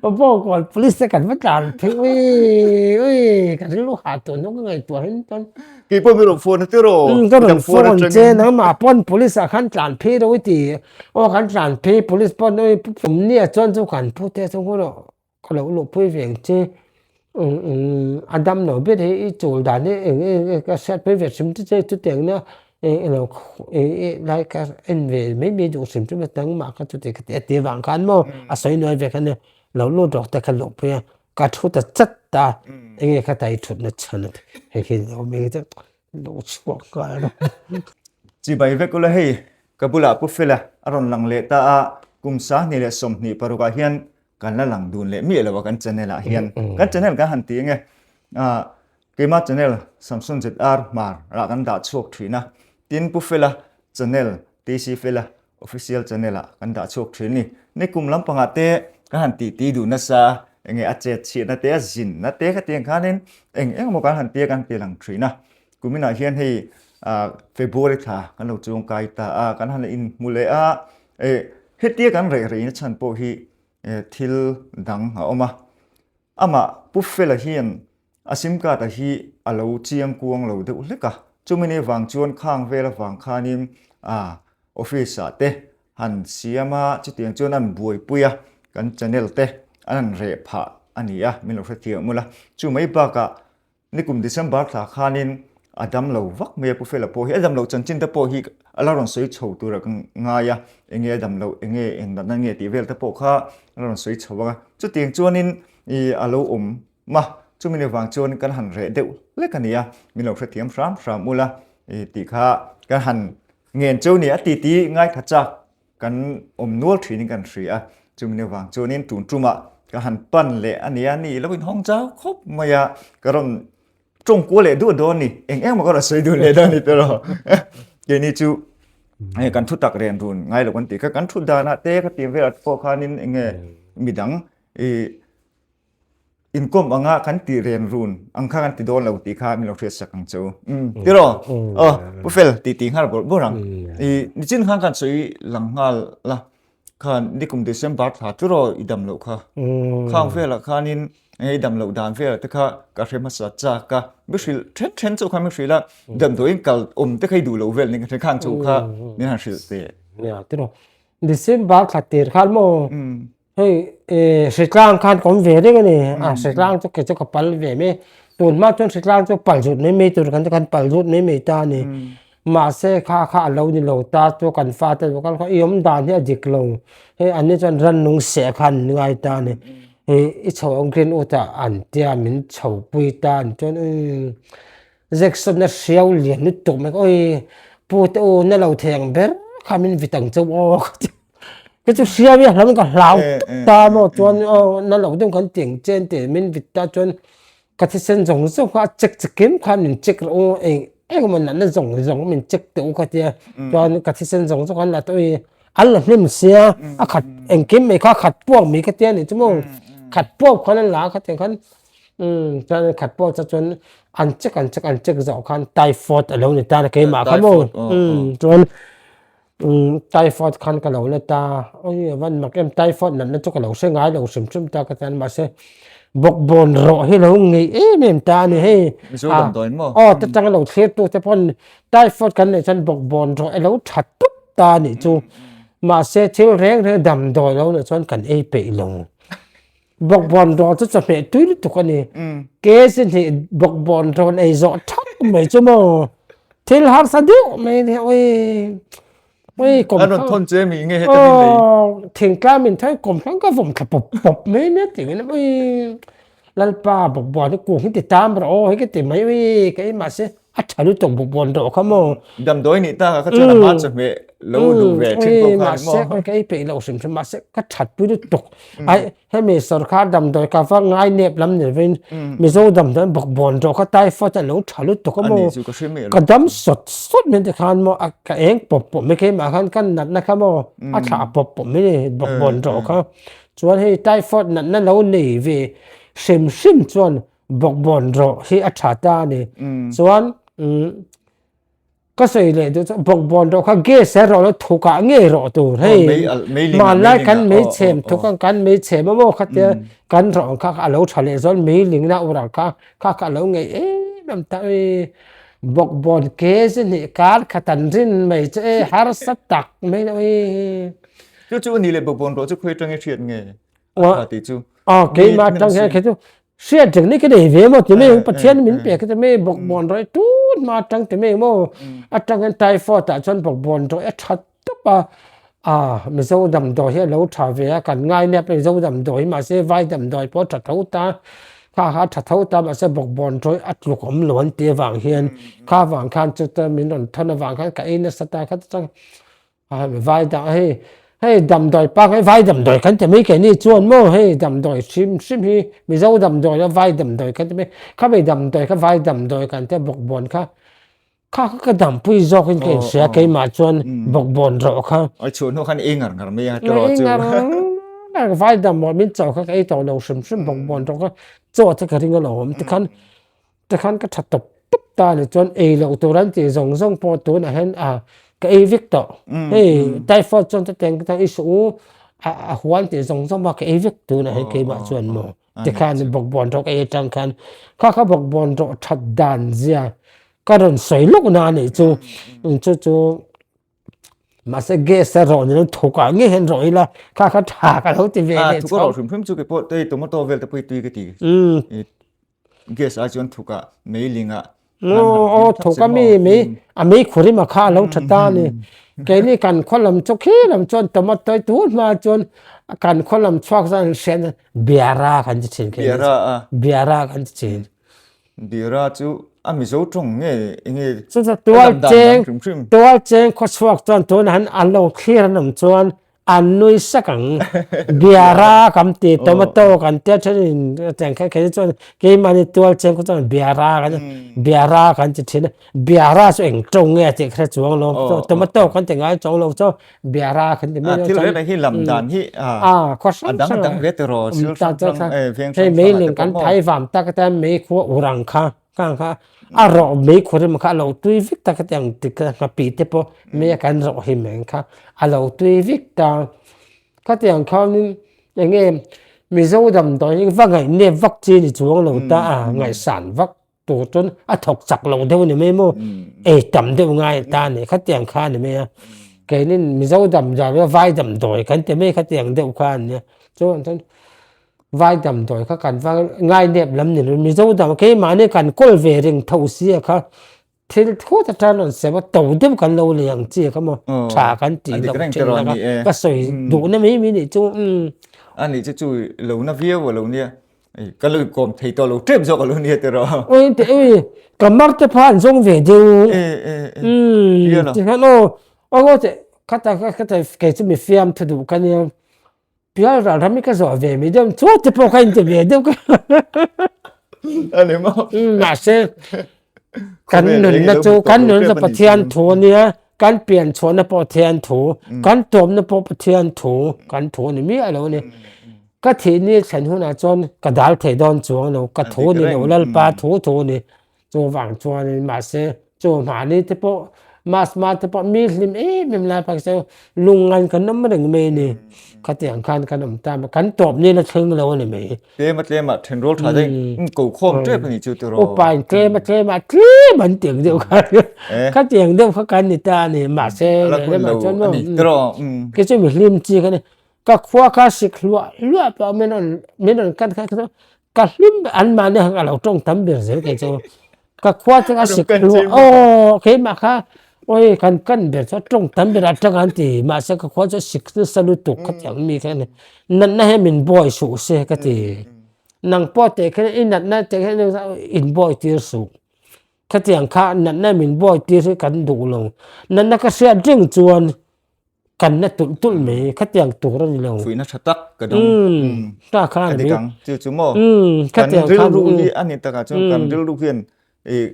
Bawngkawn police te kan va tlan phei ui ui ka rilru hah tun hnung ka ngaihtuah hin chuan. Kei pawh min rawn phone a tiraw? Ka rawn phone che nangmah pawn police ah khan tlan phei ro i ti. Aw kan tlan phei police pawn ui nia chuan chu kan pu te chu ka lo luh pui ve ang che a dam lo ber hi i chul dan hi eng nge ka hriat pui ve hrim che chutiang nia eng ilo lai ka en ve mai mai duh hrim hrim a nangmah kha chuti ka ti a ti avang khan maw a sawi nuai ve kha nia lo lut rawh te kha luh pui a ka thu ta chat ta eng nge kha tai thutna chhan a hei hi lo awm eng lo chhuak nghal rawh. Chibai vek ula hei ka bulah Pu Fela a rawn lang leh ta a kum 2026 ah hian kan la lang dun leh miah lo a kan channel ah hian kan channel kan han ti enge ah keima channel Samson ZR Hmar rah kan dah chhuak thin a tin Pu Fela channel TC Fela official channel ah kan dah chhuak thin ni ni kum lampangah te kan han tih ti duh nasa enge a chet chhiatna te a zinna te kha tiang khanin eng eng emaw kan han tia kan ti lang thin a kuminah hian hei ah February thla kan lo chuang kai ta a kan han inhmu leh a eh hetia kan reh rei na chhan pawh hi thil dang a awm a amah Pu Fela hian a sim card a hi a lo chiang kuang lo deuh hlek a chumi ni vang chuan khang vel avang khanin ah office ah te han siam a chutiang chuan an buaipui a kan channel te an han reh phah a ni a min lo hrethiam mul a chu mai bakah Nikum December thla khanin a dam lo vak mai a, Pu Fela pawh hi a dam loh chanchin te pawh hi a la rawn sawi chho tur a ka ngai a, enge a dam loh, enge eng natna nge tih vel te pawh kha a la rawn sawi chho ang a. Chutiang chuanin ih a lo awm a, chumi ni vang chuan kan han reh deuh hlek a ni a, min lo hrethiam hram hram ula ih tih kha kan han ngen cheu ni a ti ti ngaithla chak Kan awm nual thinin kan hria a, chumi ni vang chuanin tun tumah ka han pan leh a nia, ni lo inhawng chau khawp mai a, ka rawn tawng kual leh duah dawn ni, eng eng maw ka rawn sawi dun leh dawn ni tawh keini chu hei kan thu tak ren run ngai lo kan tih kha, kan thu danah te kha tih velah te pawh khanin eng nge midang ih Inkawm anga kan tih ren run ang kha kan ti dawn lo tih kha min lo hriat sak ang chu. Tiraw? Aw, Pu Fel, tih tih nghal bawrh bawrh ang. I nichin khan kan sawi lang nghal la, khan nikum December thla tiraw i dam loh kha. Khang velah khanin i dam loh dan velah te kha ka hre hmasa chak a, mi hrilh then then chauh khan mi hrilh a, damdawiin kal awm te kha i duh loh vel ning ka khang chauh kha min han hrilh teh. Nia, tiraw? December thla tir khan maw? Hei hritlang khan ka awm ve reng a ni, a hritlang chu kei chu ka pal ve mai, tun hma chuan hritlang chu pal zut mai mai tur kan kan pal zut mai mai ta a ni, mahse kha kha a lo ni lo ta chu kan fate lo kal kha i awm dan hi a dik lo, hei an ni chuan rannung seh kha an ngai ta a ni, hei i chho ang green ut ah an tia min chho pui ta a ni chuan umm Jackson a hriau lian lutuk mai awi pu te u na lo thei ang ber kha min vit ang chauh aw ka ti ka chu hriau hi a hlam ka hlau ta maw chuan aw na lo deuh kan tiang chen te min vit ta chuan ka thisen zawng zawng kha a check chikim khan min check rawh u eng eng emaw natna zawng zawng min check teh u ka tia chuan ka thisen zawng zawng an la ta ui an la hnem sia a khat engkim mai kha a khat puak mai ka tia nih chu maw khat puak khan an la a khatiang khan Umm chuan khat pawh chu chuan an check an check an check zawh khan typhoid a lo ni ta a keimah kha maw umm chuan umm typhoid khan ka lo la ta oi a van mak em typhoid natna chu ka lo hre ngai lo hrim hrim ta ka ti a mahse bawkbawn rawh hi lo ngei em em ta a ni hei aw te tanga lo thlir tu te pawn typhoid kan neih chuan bawkbawn rawh a lo tha tup ta a nih chu mahse thil reng reng damdawi lo nih chuan kan ei peih lo. Bawkbawn rawn chu chawhmeh tui lutuk a ni. Ke chi hnih bawkbawn rawn ei zawh thak mai chu maw. Thil harsa deuh mai ni oi. Oi kom An rawn thawn che mi nge heta min lei. Thingtlang min thawn kom thleng ka vawm thla pawp pawp mai nia ti ngin oi. Lalpa bawkbawn hi kung hi ti tam rawh aw hi ka ti mai oi ka ei mahse a tha lutuk bawkbawn rawh kha maw. Damdawi nih tak ah kha chuan a hma chawhmeh lo duh ve thin pawh kha ni maw. Mahse ka ei peih loh hrim hrim mahse ka that pui lutuk. Ai hemi sorkar damdawi ka va ngai nep lam ni lovin Mizo damdawi bawkbawn rawh kha typhoid a lo tha lutuk a maw. Ka dam sawt sawt mai tikhan maw ka eng pawp pawp mai keimah khan ka natna kha maw a thlah pawp pawp mai ni bawkbawn rawh kha. Chuan hei typhoid natna lo nei ve hrim hrim chuan bawkbawn rawh hi a tha ta a ni. Chuan. Ka sawi leh duh chu bawkbawn rawh kha gas a rawh lo thuk ah ngei rawh tur hei hmanlai kan mei chhem thuk ang kan mei chhem a maw khatia kan rawh ang kha a lo tha leh zual mei ling na ur ang kha kha kha a lo ngei em em ta ui bawkbawn ke chi hnih kar khat an rin mai chu e harsa tak mai ui. Chu chu a nih leh bawkbawn rawh chu khawi atanga hriat nge a tih chu. Aw keimah atang hian kei chu hriat reng ni ka nei ve maw ti mai ang Pathian min pek te mai bawkbawn rawih tun hma atang ti mai maw atang hian typhoid ah chuan bawkbawn rawih a tha tawp a ah Mizo damdawi hi a lo tha ve a kan ngai nep a Mizo damdawi hi mahse vai damdawi pawh a tha tho ta kha kha a tha tho ta mahse bawkbawn rawih a tluk awm lo an tih avang hian kha vang khan chuta min rawn thawn avang khan ka ei nasa ta kha chuan Vai dang hei hei damdawi pak hei vai damdawi kan ti mai keini chuan maw hei damdawi hrim hrim hi Mizo damdawi a vai damdawi kan ti mai khami damdawi kha vai damdawi kan tia bawkbawn kha kha kha ka dampui zawk in ka inhria keimah chuan bawkbawn rawh kha. Ai chhuah hnu khan ei ngar ngar mai a tawh chu. Ei ngar ngar vai damdawi min chauh kha ka ei tawh lo hrim hrim bawkbawn rawh kha chaw te ka ring alawm tikhan Tikhan ka tha tawp tawp ta a ni chuan ei loh tur an tih zawng zawng pawh tunah hian a ka ei vek tawh. Hei typhoid chuan chutiang te i suh u a huan tih zawng zawng pawh ka ei vek tunah hian keimah chuan maw tikhan bawkbawn rawh ka ei atang khan kha kha bawkbawn rawh that dan zia ka rawn sawi lawk na a nih chu chu chu mahse gas a rawh ni lo thuk ah ngei hian rawh ila kha kha tha ka lo ti ve leh chauh. Thuk a rawh hrim hrim chu keipawh tomato vel te pawh hi tui ka ti. Gas ai chuan thuk ah meiling ah Aw thuk a mi mei a mei khur im a kha a lo tha ta a ni. Keini kan khaw lam chu khi lam chuan tomato hi tun hma chuan kan khaw lam chhuak chuan an hriat na biara kan ti thin keini Biara a. Biara kan ti thin. Biara chu a Mizo tawng nge enge Chu chu tual cheng tual cheng khaw chhuak chuan tunah hian an lo thlir an awm chuan an nui sak ang biara kan ti tomato kan tia thenin tiang kha kei chuan keimahni tual cheng khaw chuan biara kan biara kan ti thin a biara chu eng tawng nge tih kha chuang lo tomato kan ti ngai chuang lo chu biara kan ti mai lo thil reng hi lam dan hi a khaw hrang hrang dang ve tiraw thil hrang hrang veng hrang hei mei ling kan thai vam tak atan mei khua urang kha Khang kha a rawh mei khurim kha a lo tui vek ta khatiang tik kha nghapih te pawh mei a kan rawh hi mai kha a lo tui vek ta. Khatiang khanin eng nge Mizo damdawi hi va ngaihnep vak chi ni chuang lo ta a, ngaihsan vak tur chuan a thawk chak lo deuh ni mai maw, ei tam deuh ngai ta ni khatiang kha ni mai a. Keinin Mizo damdawi vai damdawi kan ti mai khatiang deuh kha a nia. Chuan chuan Vai damdawi kha kan va ngainep lam ni lo, Mizo dam keimahni kan kawl ve reng tho si a kha thil thut atang rawn sem a to deuh kan lo lei ang chi kha maw tha kan tih loh thin na kha ka sawi duhna mai mai nih chu umm. A nih chu chu lo na viau a lo nia, ka lo inkawm thei tawh lo tep zawk a lo nia tiraw. Ui teh ui ka mar te pha an zawng ve deuh umm tikhan aw aw teh khata kha kei chu mi fiam thu duh ka nia. Pial ral ram hi ka zawh ve mai deuh chu te pawh ka inti ve deuh ka Ani maw? Mahse kan nunna chu kan nunna chu Pathian thu ania kan pian chhuahna pawh Pathian thu kan tawpna pawh Pathian thu kan thu a ni miah lo a ni. Ka thih ni thlen hunah chuan ka dal thei dawn chuang lo ka thu ni lo Lalpa thu thu a ni. Chuvang chuanin mahse chu mahni te pawh mass ma te pawh mi hlim em em lai phak chu lungngan kan awm reng mai a ni. Khatiang khan kan awm ta kan tawp ni la thleng lo a ni mai. Tlem a tlem ah then rual tha daih in ko khawm tep a ni chu tiraw. Upa in tlem a tlem ah tlem an tiang deuh kha khatiang deuh kha kan ni ta a ni mahse lehlamah chuan maw kei chu mi hlim chi kha ni ka khua kha sik hluah hluah pawh min rawn min rawn kan kha Ka hlim an mahni ang a lo tawng tam ber zel kei chu. Ka khua chu a sik hluah aw keimah kha oi kan kan ber chu a tawng tam ber atang an ti mahse ka khua chu a sik nasa lutuk ka ti ang mi kha ni. Natna hi min buai suh se ka ti. Nang pawh teh khan i natna teh khan in buai tir suh. Khatiang kha natna min buai tir hi kan duh lo. Natna ka hriat reng chuan kan na tulh tulh mai khatiang tur a ni lo. Fuihna tha tak ka dawng. Ta kha a dik ang chu chu maw. Kan rilru hi a ni takah chuan kan rilru hian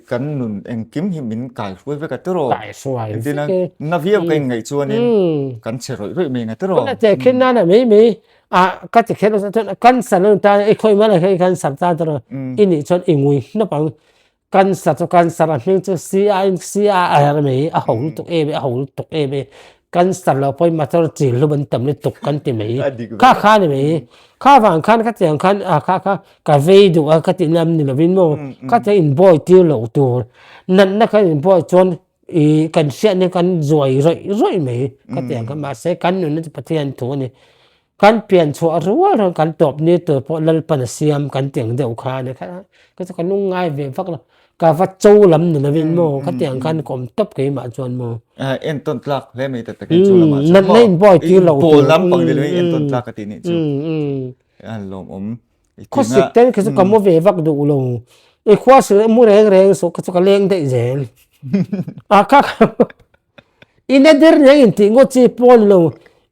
kan nun engkim hi min kai hruai vek a tiraw. Kai hruai vek e. Na viau ka inngaih chuanin kan che rawih rawih mai ang a tiraw. Tuna teh khin nana mai mai a ka ti kher nasa chuan cancer a ni ta i khawi mai lah hian cancer ta tiraw i nih chuan i ngui hnawp ang. Cancer chu cancer a hming chu C-I-C-A-R mai a ho lutuk em a, a ho lutuk em e. Cancer lo pawhin motor chil hlum an tam lutuk kan ti mai. Kha kha ni mai. Kha vang khan khatiang khan a kha kha ka vei duh a ka tihna ni lovin maw khatiang inbuai tir loh tur. Natna khan inbuai chuan ih kan hriatna kan zuai rawih rawih mai khatiang kha mahse kan nunna chu Pathian thu a ni. Kan pian chhuah rual rual kan tawp ni tur pawh Lalpan a siam kan ti ang deuh kha a ni kha ka chu ka lung ngai ve vak lo ka va cho lam ni lovin maw khatiang khan ka awm tawp keimah chuan maw. Entawn tlak hle mai tak takin chu lamah chuan maw. Natna inbuai tir lo tur. Pawl lampang ni lovin entawn tlak ka tih nih chu. A lawmawm. Khawsik ten khi chu ka mu ve vak duh lo. I khua sik leh mu reng reng suh kha chu ka leng daih zel. A kha I na der reng in tih ngawt chi pawh a ni lo.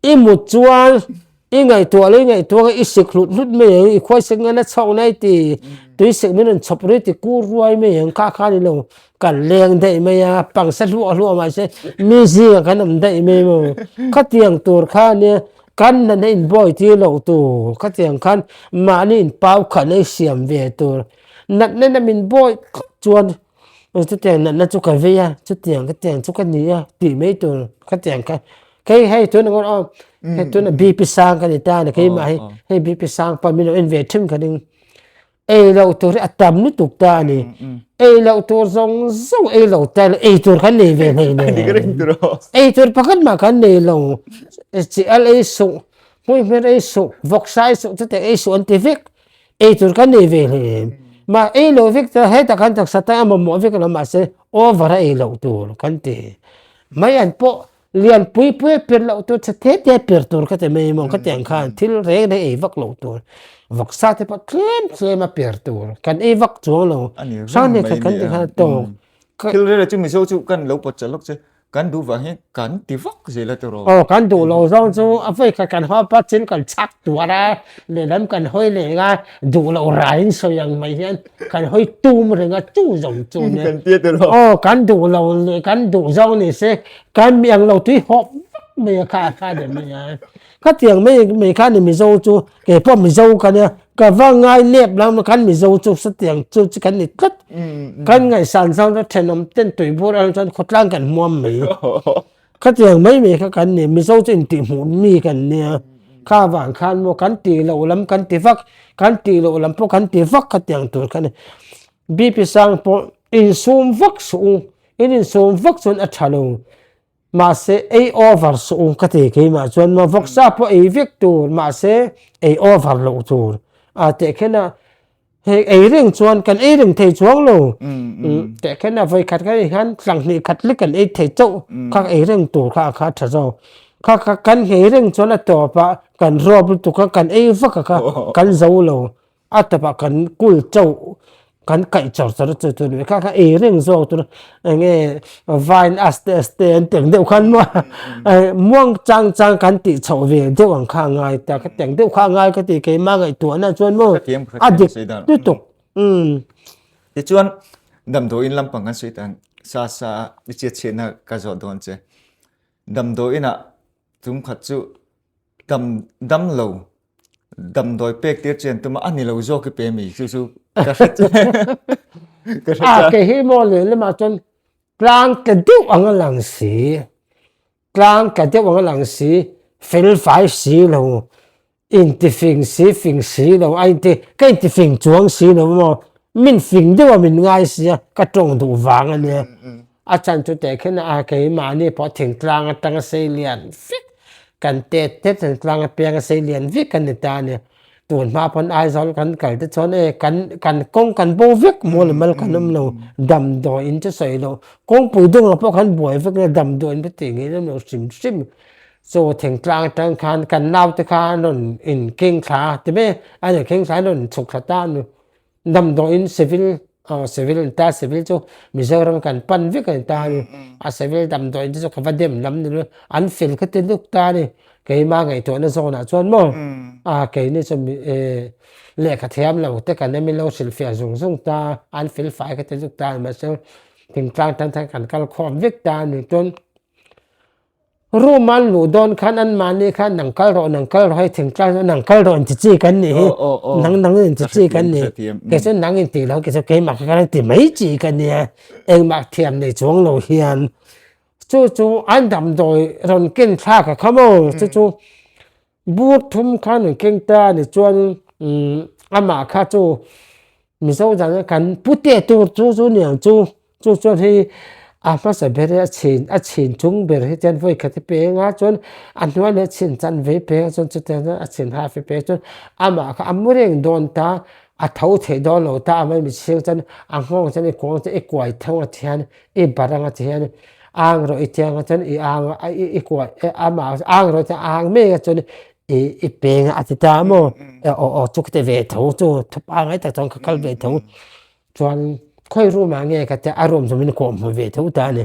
I mut chuan i ngaihtuah leh i ngaihtuah ang i sik hlut hlut mai ang, i khuai sik ngan a chhawk na i ti, tui sik min rawn chhawp rui ti kur ruai mai ang, kha kha a ni lo. Kan leng daih mai a, pangsa hluah hluah mah se mi zingah kan awm daih mai maw. Khatiang tur kha a nia, kan natna inbuai tir loh tur, khatiang khan mahni inpau khatna i siam ve tur. Natna na min buai tlat chuan Chutiang natna chu ka vei a, chutiang ka tiang chu ka ni a tih mai tur ka tiang kha kei hei tuna ngawt aw hei tuna BP sang ka ni ta ni keimah hi hei BP sang pawh min lo en ve thin ka ring ei loh tur hi a tam lutuk ta a ni ei loh tur zawng zawng ei lo ta ila ei tur kan nei ve hlei nen ei tur pakhat mah kan nei lo chi al ei suh hmuihmer ei suh vawksa ei suh chutiang ei suh an ti vek. Ei tur kan nei ve hle em? Mah ei loh vek chuan hetah khan taksa tan a mamawh vek lo mahse over a ei loh tur kan ti. Mai an pawh lian pui pui a pir loh tur chhe te te a pir tur ka ti mai maw ka ti ang khan thil reng reng ei vak loh tur vawksa te pawh tlem tlem a pir tur kan ei vak chuang lo hrang nei khat kan ti khan a tawk. Thil rel chu Mizo chu kan lo pawt chalh lawk che. Kan duh vang hian kan ti vak zel a tiraw? Aw, kan duh lo zawng chu a vawi khat kan haw pah chin kan chhak tuar a, lehlam kan hawi leh a, duh loh raiin sawi ang mai hian kan hawi tum reng a, chu zawng chu nia. Kan tia tiraw? Aw, kan duh lo leh kan duh zawng ni se, kan mi ang lo tui hawp vak mai a kha a kha deuh mai a. Khatiang mai mai kha ni Mizo chu, kei pawh Mizo ka nia, ka va ngai nep lam khan Mizo chu satiang chu chu kan ni tlat. Kan ngaihsan zawng chu thenawm ten tuibur ang chuan khawtlang kan hmuam mai. Khatiang mai mai kha kan ni, Mizo chu intihhmuh mi kan nia. Kha vang khan maw kan tih loh lam kan ti vak, kan tih loh lam pawh kan ti vak khatiang tur kha ni. BP sang pawh insum vak suh u, in insum vak chuan a tha lo. Mahse ei over suh u ka ti keimah chuan maw vawksa pawh ei vek tur mahse ei over loh tur a teh khen a hei ei reng chuan kan ei reng thei chuang lo teh khen a vawi khat kan ei hian tlang hnih khat lek kan ei thei chauh kha ei reng tur kha a kha tha zawk kha kha kan nghei reng chuan a tawp ah kan rawp lutuk a kan ei vak a kha kan zo lo. A tawpah kan kul chauh kan kaih char char chu chu ni kha kha ei reng zawk tur eng nge vine aste aste an teng deuh khan maw muang chang chang kan tih chhoh ve deuh ang kha a ngai ta ka teng deuh kha a ngai ka ti keimah ngaihtuahna chuan maw a dik lutuk umm. Tichuan damdawiin lampang kan sawi tan sa sa a i chiatchhiatna ka zawh dawn che damdawiinah tum khat chu Dam dam lo damdawi pek tir chian tuma a ni lo zawk i pe mi chu chu ka hre ka hre A ke hi maw leh lamah chuan tlang tla deuh ang a lang si tlang tla deuh ang a lang si fel fai si lo inti fing si fing si lo a inti ka inti fing chuang si lo maw min fing deuh a min ngai sia ka tawng duh vang a nia. A chan chu teh khin a keimahni pawh thingtlang atanga sei lian vek kan tet te thingtlang apianga sei lian vek kan ni ta a ni. Tun hma pawn Aizawl kan kal te chuan e kan kan kawng kan bo vek maw le mal kan awm lo damdawiin chu sawi loh kawngpui dungah pawh kan buai vek nia damdawiin chu tih ngei awm lo hrim hrim. Chu thingtlang atang khan kan naute kha an rawn inkeng thla a ti mai a, an inkeng thla an rawn chhuk thla ta a ni. Damdawiin civil aw civil an ta civil chu Mizoram kan pan vek a ni ta a ni a civil damdawiin te chu ka va dem lam ni lo an fel kha ti luk ta a ni keimah ngaihtuahna zawnah chuan maw a keini chu lehkha thiam lo te kan em in lo hrilhfiah zung zung ta an fel fai kha ti luk ta a ni mahse thingtlang tan khan kan kal khawm vek ta a ni chuan. Room an luh dawn khan an mahni khan nang kal rawh nang kal rawh hei thingtlang chu nang kal rawh inti chi kan nih hi nang nang inti chi kan ni kei chu nang inti lo kei chu keimah kha kan ti mai chi ka nia engmah thiam nei chuang lo hian chu chu an damdawi rawn ken thlak a kha maw chu chu bur thum khan an keng ta a ni chuan amah kha chu Mizo dang kan pute tur chu chu niang chu chu chuan hei a hmasa ber hi a chhin a chhin chung ber hi chuan vawi khat i peng a chuan a hnuai leh chhin chan ve peng a chuan chutiang chuan a chhin half i peng chuan amah kha a mu reng dawn ta a tho theih dawn lo ta a mai michhing chuan a nghawng chuan i kuang chuan i kuai tho a ti hian i barh anga ti hian ang rawh i tiang a chuan i ang a i kuai amah ang rawh i tiang a ang mek a chuan i i peng a ti ta maw aw aw chu ka ti ve tho chu thu pangai tak chuan ka kal ve tho chuan khawi room ah nge ka tia a room chu min kawh hmu ve tho ta a ni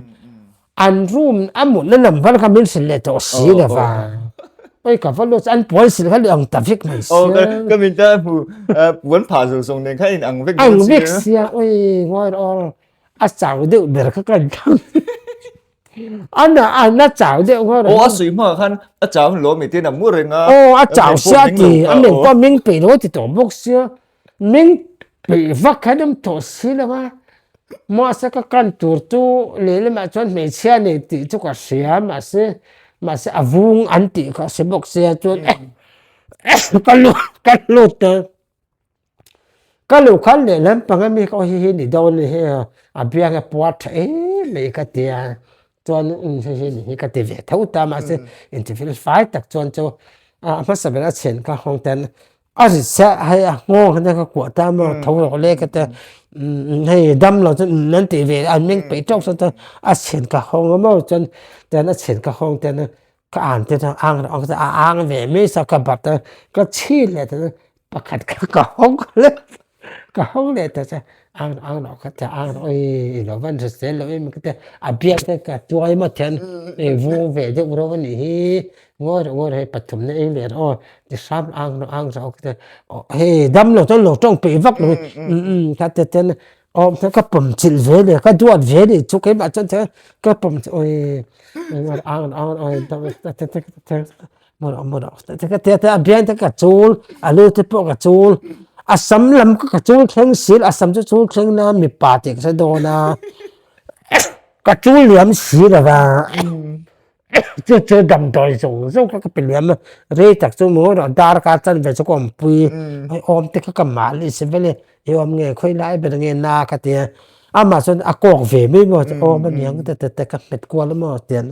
an room a mutna number kha min hrilh leh tawh si lo va oi ka va lut an puan sil kha ang ta vek mai sia ka min ta hmu puan phah zawng zawng nen kha in ang vek ang vek sia oi ngawi rawh a chau deuh ber kha kan thlang An an a chau deuh nghawr. Aw a suih hma khan a chau hun lo mi tin a mu reng a. Aw a chau sia ti a meng pawh meng peih lo ti tawh bawk sia meng peih vak khan awm tawh si lo a mahse ka kan tur chu lehlamah chuan hmeichhia nei tih chu ka hria mahse mahse a vung an tih kha a hre bawk sia chuan ka lut ka lut a. Ka luh khan lehlam panga mi ka hi hi ni dawn ni hi a biang a puar tha em mai ka ti a chuan um hei hi ni hi ka ti ve tho ta mahse intifel fai tak chuan chu a hmasa ber a chhen ka hawng ten a rit se hei a nghawng khan ka kuah ta maw tho rawh le ka tia hei dam lo chuan an tih ve an meng peih tawk chuan a chhen ka hawng a maw chuan ten a chhen ka hawng ten ka ang te chuan ang rawh a ang ve mai sa ka bat a ka chhi leh ta pakhat kha ka hawng leh ka hawng leh ta che ang ang rawh ka ti ang rawh oi i lo van hrisel lo em ka ti a biak te ka tuai maw thian i vung ve deuh ro a nih hi ngawi rawh ngawi rawh hei pathum na ei leh rawh aw ti hram ang rawh ang rawh ka ti hei dam lo chuan lo tawng peih vak lo kha ti ten Aw ka pawm chilh ve le ka duat ve ni chu keimah chuan chuan ka pawm chu oi a biang te ka chul a lu te pawh ka chul a sam lam kha ka chul thleng sil a sam chu chul thleng na mipa tih ka hre dawn a ka chul liam si lo va. Chu chu damdawi zawng zawng kha ka pe liam a, rei tak chu maw rawh darkar chan ve chu ka awmpui hei awm te kha ka mahni si vel e, i awm nge khawi lai ber nge na ka ti a, amah chuan a kawk ve mai maw chu awm aniang te te te ka hmet kual a maw tian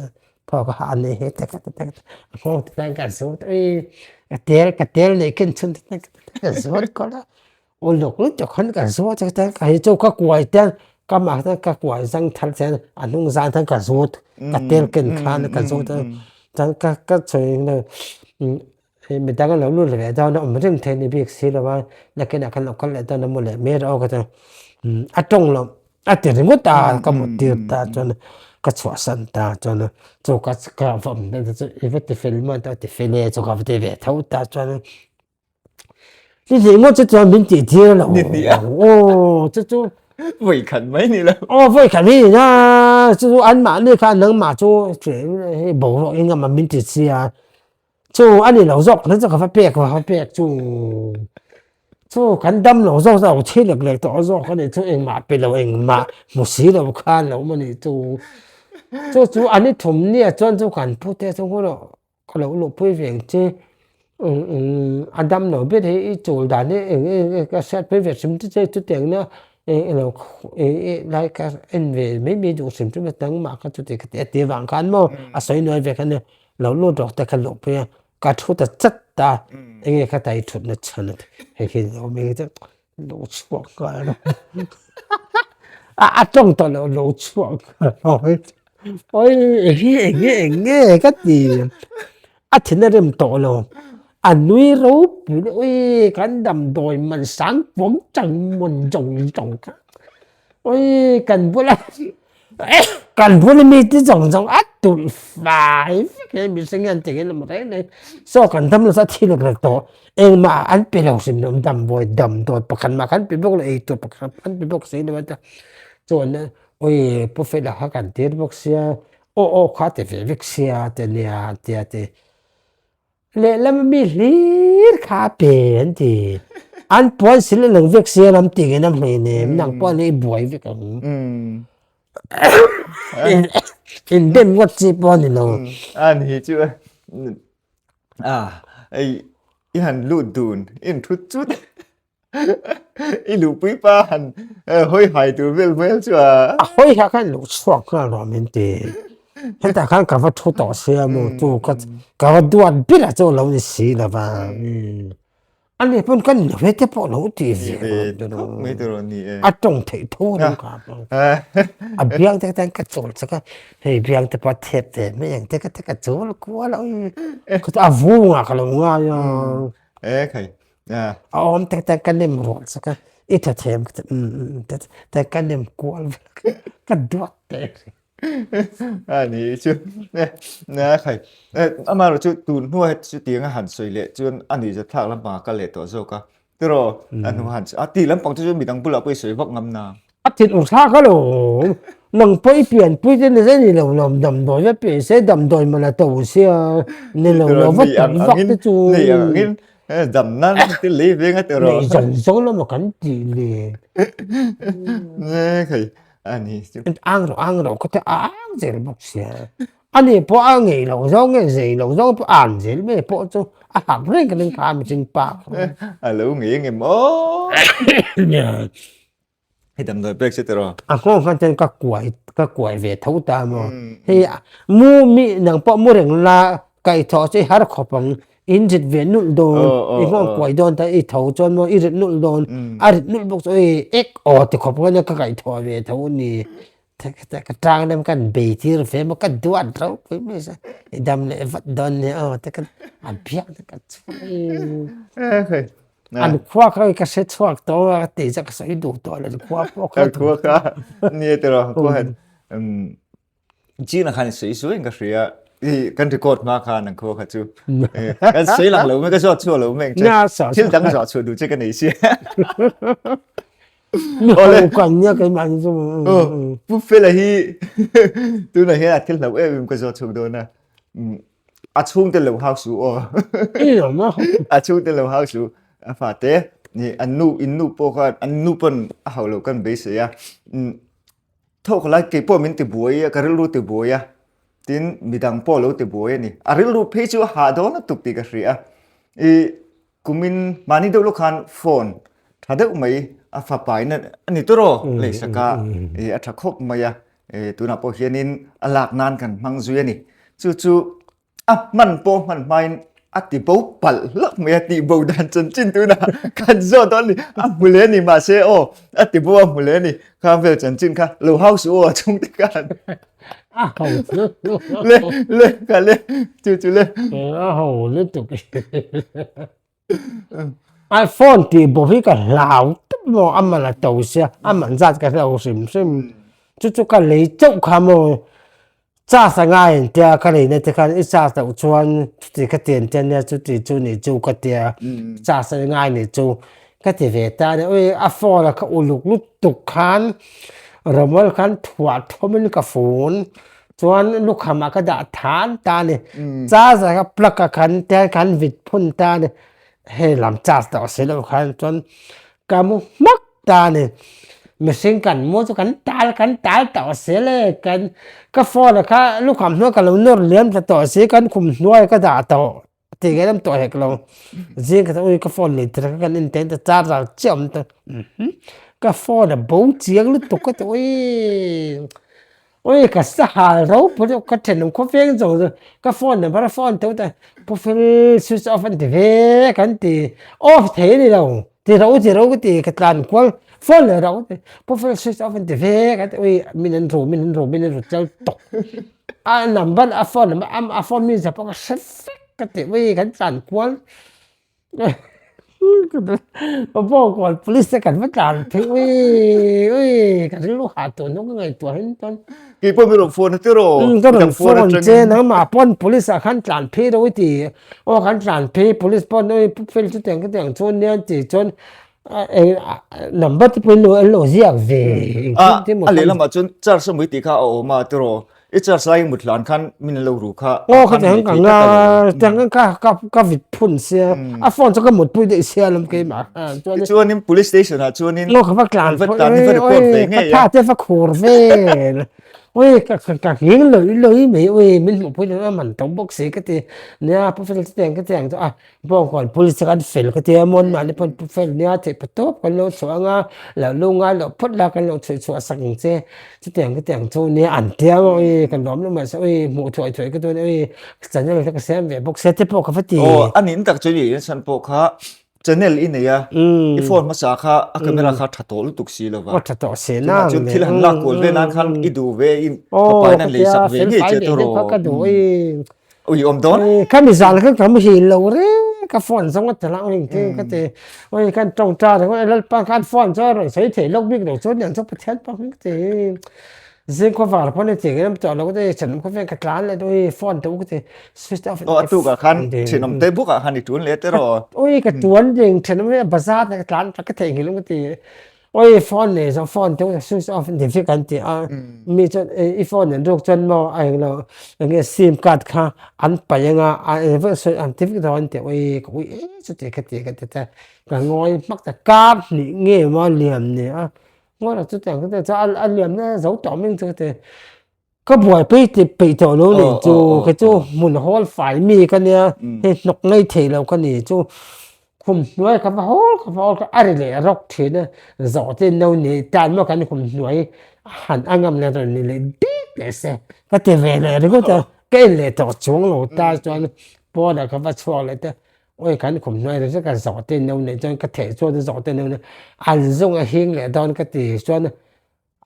thawk a hah a ni hi te ka ti te a nghawng te chuan ka zut ui ka tel ka tel neih khin chhun te ka zut kual a. Uluk lutuk khan ka zuat a chuan hei chu ka kuai te ka mah te ka kuai zang thar chuan a hnung zan khan ka zut ka tel ken khan ka zut a chuan ka ka sawi lo midang an lo lut leh dawn a awm reng thei ni bik si lo a nakinah khan lo kal leh dawn a mu leh mai rawh aw ka ti a tawng loh a ti ringawt a ka mut tir ta chuan ka chhuahsan ta chuan chu ka ka va awm chu i va ti fel maw a ti fel e chu ka va ti ve tho ta chuan. Ni hnih ngawt chu chuan min tih tir lo. Ni hnih a. Aw chu chu. Vawi khat mai ni lo. Aw vawi khat mai ni na chu chu an mahni kha nangmah chu hei boruak eng emaw min ti sia chu a ni lo zawk kha chu ka va pek ka va pek chu chu kan dam lo zawk chu a lo thi lek lek tawh zawk a ni chu engmah pe lo engmah hmu si lo khan lo maw ni chu chu chu an i thum nia chuan chu kan pute chu Ka lo luhpui ve ang che a dam lo ber hi i chawl dan hi eng eng nge ka hriat phei ve hrim che chutiang na eng ilo lai ka en ve mai mai duh hrim hrim a nangmah kha chuti ka ti a ti vang khan maw a sawi nuai ve khan lo lut rawk te kha luhpui a ka thu ta chat ta eng nge kha ta i thut na chhan a hei hi ni awm eng che lo chhuak nghal a a tawng tawh lo lo chhuak nghal Oi eng nge eng nge eng nge ka ti a thin a rem tawh lo a nui ropui le ui kan damdawi man sang puam chang mawn zawng zawng kha ui kan bula kan bula mi te zawng zawng a tulh fai vek he mihring hian ti hian a reng reng saw kan dam nasa thi lek lek tawh engmah an pe lo hrim hrim damdawi damdawi pakhat mah khan pe bawk lo eitur pakhat an pe bawk si lo a chuan Ui, Pu Fela kha kan tir bawk sia, Aw aw kha ti ve vek sia te nia tia ti. Lehlam a mi hlir kha a pe an ti. An puan sil a lang vek sia lam ti ngei nam hlei nem nang pawh nih i buai vek ang. In dem ngawt chi pawh a ni lo. A ni chu a ei i han lut dun in thut chut. I luhpui pa han hawi hai tur vel vel chu a. A hawi ha khan luh chhuak nghal rawh min ti. Hetah khan ka va thu tawh sia maw chu ka ka va duat ber a chu lo ni si lo va. A ni pawn kan ni ve te pawh lo ti ve a tawng theih tho a ni ka a biang te kha ka chawl chak a hei biang te pawh a thep ve mai ang te ka chawl kual a a vungah ka lo ngai a. A awm tak tak ka nem rual sak a, i tha them ka ti umm umm ka nem kual vel ka duat teh reng. A ni chu na khai amaherawh chu tun hnua chutianga han sawi leh chuan a ni zat thlak lampangah ka leh tawh zawk a tiraw a hnu han a tih lampang chu midang bulah pawh i sawi vak ngam na. A thin ur thlak a lo. Nang pawh i pianpui te ni zai ni lo lo damdawi va pian se damdawi man a to sia ni lo lo va tih vak te chu. Nei ang angin dam nan te lei veng a tiraw. Nei zawng zawng lama kan tih le. Ne khai a ni chu. Ang rawh ang rawh ka ti a ang zel bawk sia. Ani pawh a ngei lo zawng nge zei lo zawng pawh an zel mai pawh chu a hak reng ka ring kha mihring pa kha. A lo ngei ngem aw. Hei damdawi pek che tiraw? A nghawng khan chuan ka kuai ka kuai ve tho ta maw. Hei mu mi nang pawh mu reng la kaihthawh chu i har khawp ang in rit ve nulh dawn i nghawng kuai dawn ta i tho chuan maw i rit nulh dawn a rit nulh bawk chu oi ek aw ti khawp khan ka kaihthawh ve tho a ni. Ka tang lam kan bei tir ve maw ka duat ropui mai sa i dam leh vat dawn nia aw te khan a biak te ka chhuak. An khua kha ka hre chhuak tawh a tih chu ka sawi duh tawh lo khua pawh kha. Khua kha nia tiraw khua han China khan sawi sawi in ka hria i kan record hma khan an khua kha chu kan sawi lang lo mai ka zawt chhuak lo mai ang che thil dang zawh chhuah duh che ka nei sia. Ole kan nia keimah ni chu. Pu Fela hi tunah hian a thil hlauh em em ka zawt chhuak dawn a. A chhungte lo hau suh aw. A chhungte lo hau suh. A fate ni an nu in nu pawh khan an nu pawn a hauh loh kan beisei a. Thawk lai kei pawh min ti buai a ka rilru ti buai a. Tin midang pawh lo ti buai a ni. A rilru phei chu a hah dawn lutuk tih ka hria a. I kumin mahni deuh lawk khan phone tha deuh mai a fapa in a ni tur aw leisak a i a tha khawp mai a tunah pawh hianin a lak nan kan hmang zui a ni chu chu a hman pawh hman hmain a ti bo palh hlak mai a tih bo dan chanchin tunah kan zawt dawn a ni a hmu leh a ni mahse aw a ti bo a hmu leh a ni khang vel chanchin kha lo hau suh aw a chhungte khan A ho le le ka le chu chu le a ho lutuk ai phone tih bo hi ka hlau tawp maw a man a to sia a man zat ka hre lo hrim hrim chu chu ka lei chauh kha maw charge a ngai ang tia ka lei na te khan i charge loh chuan chuti ka ti ang tia nia chuti chu nih chu ka tia charge a ngai nih chu ka ti ve ta a ni ui a phone a kha uluk lutuk khan Rawmawl khan thuah thawmin ka fun chuan lukham ah ka dah than ta a ni charger kha plug ah khan tiang khan vit phun ta a ni hei lam charge tawh si loh khan chuan ka mu hmak ta a ni mihring kan mu chu kan tal kan tal tawh si le kan ka phone ah kha lukham hnuai ka lo nawr liam ta tawh si kan khum hnuai ka dah tawh. Ti nge lam tawh hek lo. Zing ka ui ka phone nei tir ka kan en ten ta charger chiah awm ta. Ka phone a bo chiang lutuk ka ti ui. Ui ka sahal ropui deuh ka thenawm khawveng zawng zawng ka phone number a phone tho ta pu fel switch off an ti ve kan ti off thei a ni lo ti ro ti ro ka ti ka tlan kual phone leh ro ka ti pu fel switch off an ti ve kan ti ui min an ru min an ru min an ru chal tawk. A number a phone number a phone mi zia pawh ka hre vek ka ti ui kan tlan kual Bawngkawn police te kan va tlan phei ui ui ka rilru hah tawh hnung ka ngaihtuah hin chuan Kei pawh min rawn phone a tiraw ka rawn phone che nangmah pawn police ah khan tlan phei ro i ti aw kan tlan phei police pawn ui pu fel chutiang chutiang chu nia an ti chuan number te pawh an lo ziak ve a lehlamah chuan charge a mui tih kha a awm a tiraw. I charge lai mut hlan khan min lo ru kha. Aw kha tiang ka nga tiang ka ka ka vit phun sia. A phone chu ka mut pui dei sia lam ke ma. Chuan chuanin police station ah chuanin Aw ka va tlan va tlan va report ve ngei a. Ka tha te va khur vel. Oi ka ka ka nghing loi loi mai oi min hmuh pui a man to bawk si ka ti. Nia pu fel tiang ka tiang chu a Bawngkawn police te kan fel ka tia mawn mahni pawn pu fel nia theih pa tawp kan lo chhuah anga lo lu ngai loh phawt la kan lo chhuih chhuah sak ang che chutiang chutiang chu nia an tia maw ui kan lawm luh mahse ui hmuh thuai thuai ka duan ui channel te ka siam ve bawk sia te pawh ka va ti. Aw a nin tak chu ni chhan pawh kha channel i nei a i phone hmasa kha a camera kha tha tawh lutuk si lova aw tha tawh si na chun thil han lak kual ve nan khan i duh ve in ka pai nan lei sak ve ngei che tawh rawh ka duh ui Ui awm dawn. Ka mi zan khan ka muhil lo reng ka phone zawng a tel ang eng ka ti. Ui kan tawng ta reng ui Lalpa khan phone chu a rawn sawi thei lawk bik lo chuan niang chu Pathian pawh ka ti. Zing khawvar pawn i ti ngei tawh lo ka ti thenawm khawvel ka tlan leh ui phone te u ka ti switch off. Aw a tukah khan thenawm te bukah khan i tuan leh te rawh. Ui ka tuan ding thenawm hi bazar te ka tlan ka theihnghilh ka ti. Oi phone nei zawng phone te switch off ni vek an ti a mi chuan i phone an ruk chuan maw a englo enge sim card kha an paih anga a eng vek sawi an ti vek dawn an ti oi ka ui e chuti ka ti ka ti ta ka ngawi hmak ta kar hnih nge maw a liam ni a ngawi lo chutiang ka ti chuan a liam na zo tawh mai ang chu ka ti. Ka buaipui tih peih tawh lo nih chu kei chu hmun hawl fai mi ka nia hei hnawk ngei thei lo ka ni chu khum hnuai ka va hawl ka va hawl a ri leh rawk thin a zawh te no ni tan maw kan khum hnuai han a ngam leh rawn ni leh dek leh se ka ti ve leh ringawt a ka en leh tawh chuang lo ta chuan pawnah ka va chhuak leh ta awi kan khum hnuai ri vek a zawh te no nei chuan ka theh chuan zawh te no nei an zawng a hing leh dawn ka ti chuan.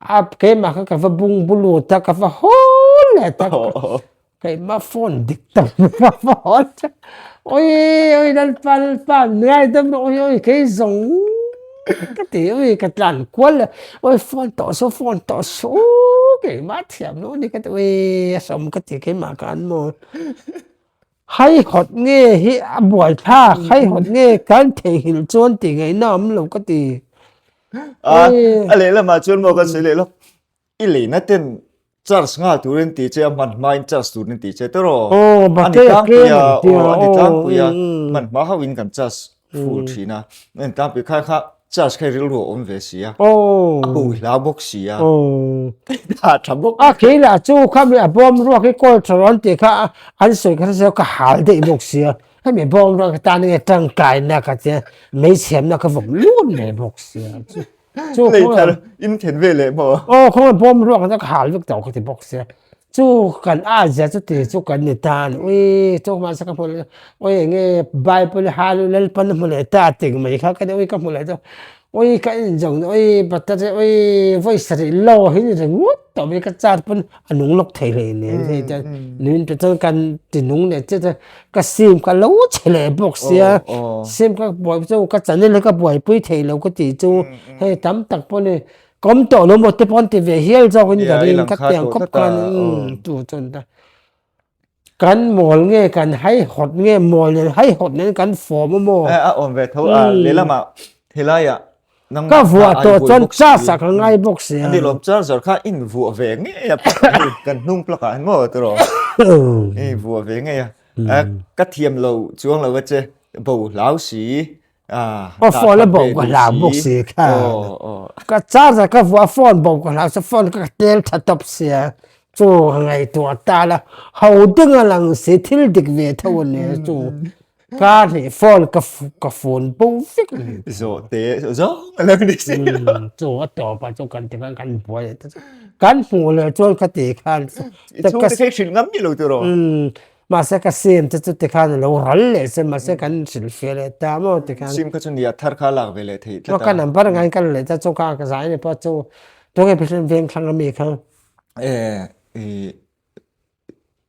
A keimah kha ka va bung bu lut a ka va hawl leh ta keimah phone dik tak ka va hawl ta oi oi lalpa lalpa ngai dam rawh oi oi kei zawng ka ti oi ka tlan kual leh oi phone tawh suh phone tawh suh keimah thiam loh a ni ka ti oi a sawm ka ti keimah khan maw. Haihawt nge hi a buaithlak, haihawt nge kan theihnghilh chuan tih ngaihna awm lo ka ti. A, a lehlamah chuan maw kan sawi leh lawk, i leina ten charge nghal turin ti che a, hman hmain charge turin ti che tawh. Aw, battery a tlem ang tia. Aw, a ni tlangpui a, hman hma hauhin kan charge full thin a, en tlangpui kha kha charge kha rilru a awm ve si a, a bo hlau bawk si a, a tha bawk. A kei lah chu kha mi a bawm ruak hi kawl tha rawn tih kha an sawi kha hre ka hal daih bawk si a, hemi bawm ruak hi tan nge tangkaina ka tia meichhiamna ka vawm lut mai bawk si a, chu lei thar in then ve leh maw? Aw khawnge bawm ruak kha ka hal vek tawh ka ti bawk sia chu kan a zia chu ti chu kan ni ta ni ui chu mahse ka hmu leh ui enge bible hal lalpan a hmu leh ta ting mai kha ka ni ui ka hmu leh ta ui ka en zawng ui battery ui vawi sarih lo hi ni ringawt tawh mai ka charge pawn a nung lawk thei hlei nen hei chuan nuin pe chuan kan ti nung leh chiah chuan ka sim ka lo chhe leh bawk sia sim ka buai chu ka channel hi ka buaipui thei lo ka tih chu hei tam tak pawh ni kawm tawh lo maw te pawh an ti ve hial zawk in ka ring ka tiang khawp khan chu chuan ta Kan mawl nge kan haihawt nge mawl nen haihawt nen kan fawm a maw? A awm ve tho a lehlamah helaiah nangmah Ka vuah tawh chuan charge ah ka ngai bawk si a. Ani lawm charger kha in vuah ve ngei a kan hnung plug ah hian maw tiraw? I vuah ve ngei a ka thiam lo chuang lo a che bo hlau si. Aw phone a bo ka hlau bawk si kha. Ka charger ka vuah phone bo ka hlau sa phone ka tel tha tawp sia chu ka ngaihtuah ta la ho ding a lang si thil dik ve tho a nia chu ka hnih phone ka ka phone bo vek a ni. Zawhte zawng a lo ni si lo. Chu a tawp ah chu kan ti khan kan buai leh ta chu kan hmuh leh chuan ka ti khan I chhungte kha i hrilh ngam ni lo tiraw? Mahse ka sim te chu tikhan a lo ral leh se mahse kan hrilhfiah leh ta maw tikhan. Sim kha chu nia thar kha lak ve leh theih tlat a. Ka number ngai ka la leh ta chu ka ka zai ni pawh chu tunge Pathian veng thlang ami kha. E i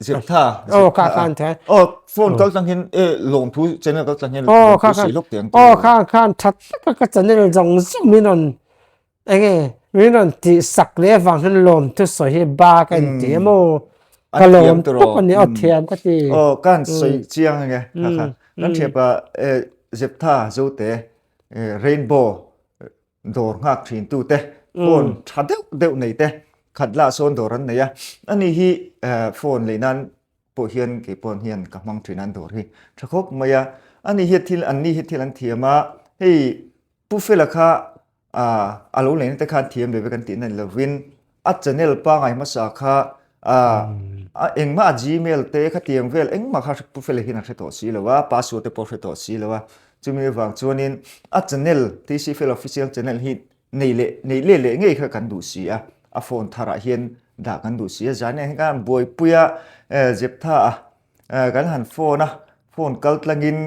Zeptha. Aw kha khan the. Aw phone kal tlang hian e lawmthu channel kal tlang hian lawmthu sawi lawk teh ang. Aw kha khan that taka ka channel zawng zawng min rawn Enge min rawn tih sak leh avang hian lawmthu sawi hi ba ka inti em aw. Ka lawm tawp a ni aw thiam ka ti. Aw ka han sawi chiang enge kha kha. Kan thiapa Zeptha Zote Rainbow dawr nghak thin tu te phone tha deuh deuh nei te. Khat lah sawn dawr an nei a, ani hi phone lei nan pawh hian kei pawn hian ka hmang thin a an dawr hi tha khawp mai a, ani hi thil an ni hi thil an thiam a, hei Pu Fela kha a lo leina te khan thiam ve ve kan tihna ni lovin a channel pangai hmasa kha engmah a gmail te khatiang vel engmah kha Pu Fela hian a hre tawh si lo a, password te pawh a hre tawh si lo a, chumi avang chuanin a channel TC Fela official channel hi nei leh nei leh leh ngei kha kan duh si a, a phone tharah hian dah kan duh si a, zan hian kan buaipui a Jeptha a kan han phone a, phone kal tlangin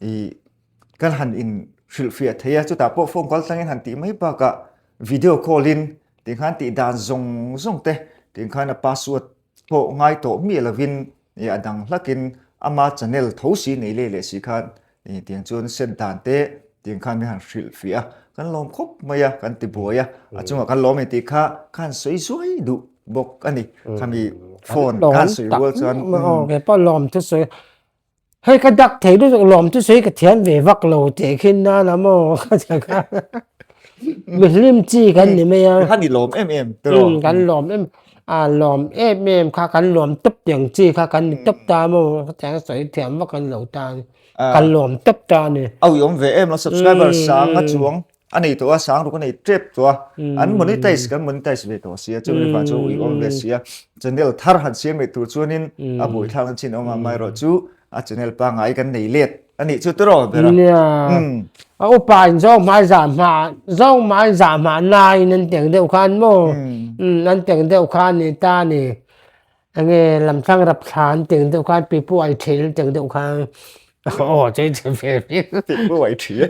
ih kan han in hrilhfiah thei a, chutah pawh phone kal tlangin han tih mai bakah video call in tikhan tih dan zawng zawng te tikhan a password pawh ngai tawh miah lovin ih a dang hlakin ama channel tho si nei leh leh si khan ih tiang chuan set dan te tiang khan min han hrilhfiah a, kan lawm khawp mai a kan ti buai a, a chungah kan lawm em tih kha khan sawi zuai duh bawk a ni khami phone khan sawi rual chuan. Kei pawh lawm chu sawi Hei ka dak thei lutuk lawm chu sawi ka thiam ve vak lo tih khin nan a maw ka ti kha. Mi hlim chi kan ni mai a. Khan i lawm em em tiraw? Um kan lawm em a lawm em em kha kan lawm tawp tiang chi kha kan ni tawp ta maw ka ti ang sawi thiam vak an lo ta a ni. Kan lawm tawp ta a ni. A uiawm ve em lo subscriber sang a chuang a nei tawh a sang ruk a nei tep tawh a an monetize kan monetize ve tawh sia chu mi chu ui awm ve sia channel thar han siam leh tur chuanin a buaithlak na chin awm a amaherawh chu a channel pangai kan nei let a nih chu tiraw ber a nia a upa in zawng hmai zah hma zawng hmai zah hma nai an teng deuh khan maw an teng deuh khan ni ta ni Enge lamthlang rap thla an teng deuh khan pipu ai ṭhel an teng deuh khan aw chei che ve Pipu ai ṭhel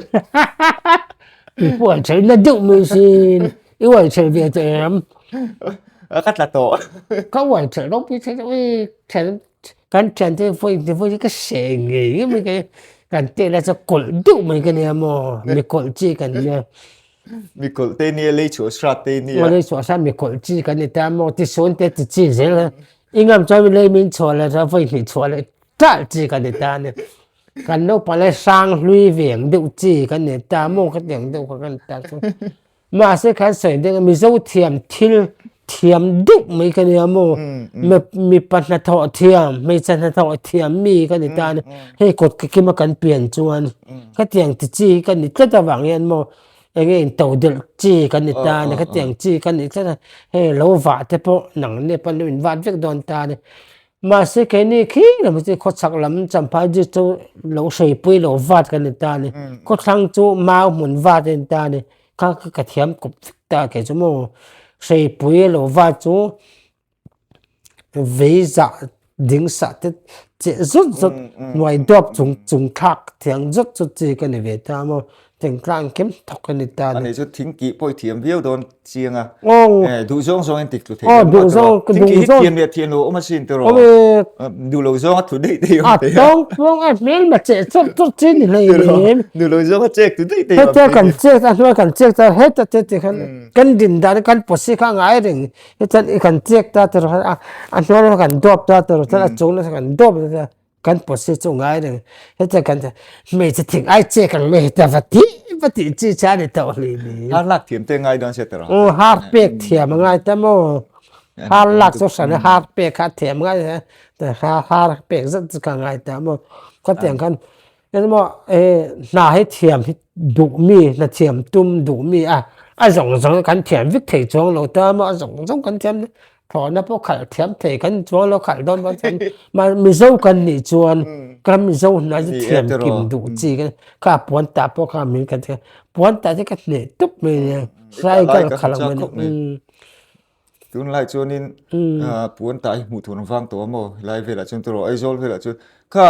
Pipu ai ṭhel na deuh mai sin i uai ṭhel ve tawh em? Ka tla tawh Ka uai ṭhel ropui thei deuh i ṭhel kan ṭhian te vawi te vawi ka seh ngei ngei mai ka kan teh lai chu kawlh deuh mai ka nia maw mi kawlh chi kan nia. Mi kawlh te nia lei chhuah hrat te nia. Lei chhuah hrat mi kawlh chi kan ni ta maw ti sawn te ti chi zel a. I ngam chuan lei min chhuah leh chuan vawi hnih chhuah leh ṭalh chi kan ni ta a ni. Kan naupang lai hrang hlui ve ang deuh chi kan ni ta maw ka ti ang deuh kha kan ni ta chu. Mahse khan sawi deuh a Mizo thiam thil thiam deuh mai ka nia maw mipa hnathawh thiam hmeichhe hnathawh thiam mi ka ni ta a ni. Hei kut ki kima kan pian chuan khatiang ti chi hi ka ni tlat avang hian maw enge in to delh chi ka ni ta a ni khatiang chi ka ni tlat a hei lo vah te pawh nang nep pawn lo in vat vek dawn ta a ni mahse keini khi lam hi chu khawchhak lam champhai district chu lo hreipui lo vat ka ni ta a ni khawthlang chu mau hmun vat a ni ta a ni kha ka thiam kawp vek ta kei chu maw hreipui lo vat chu. Vei zah ding sah te cheh zut zut hnuai duap chung chung thlak thiang zut zut chi ka ni ve ta maw thingtlang kim thawk ka ni ta a ni. Ani chu thing kih pawh i thiam viau dawn chiang a. Eh duh zawng zawng in tik tlu thei dawn duh zawng thing kih hi thiam leh thiam lo awm asin tiraw. Awm e. Duh lo zawng a tlu daih daih awm thei a. A tawng pawng a hmel ma cheh chawt chawt chi ni hlei nem. Duh lo zawng a chek tu daih daih awm thei. Heta kan chek a hnuai kan chek ta heta te ti khan kan din dan kan posi kha ngai reng. Chuan i kan chek ta tur khan a a hnuai kan dawp ta tur chuan a chung nasa kan dawp ta kan posi chu ngai reng hetiang kan hmeichhe thing ai chek ang mai heta va tih va tih chi cha ni tawh hlei ni. Har lak thiam te ngai dawn sia tiraw. Aw har pek thiam a ngai ta maw har lak chu hran a har pek kha thiam ngai har pek zet chu ka ngai ta maw khatiang khan Engemaw hna hi thiam hi duh mi, hna thiam tum duh mi a, a zawng zawng kan thiam vek thei chuang lo ta maw, a zawng zawng kan thiam thlawhna pawh khalh thiam thei kan chuang lo khalh dawn pawh chuan mahni Mizo kan nih chuan kan Mizo hna chu thiam kim duh chi kha puan tah pawh kha min kan puan tah chu ka hneh tup mai nia, hrai ka khalh ang mai. Tunlai chuanin puan tah hi hmuh tur an vang tawh a maw helai velah chuan tiraw Aizawl velah chuan kha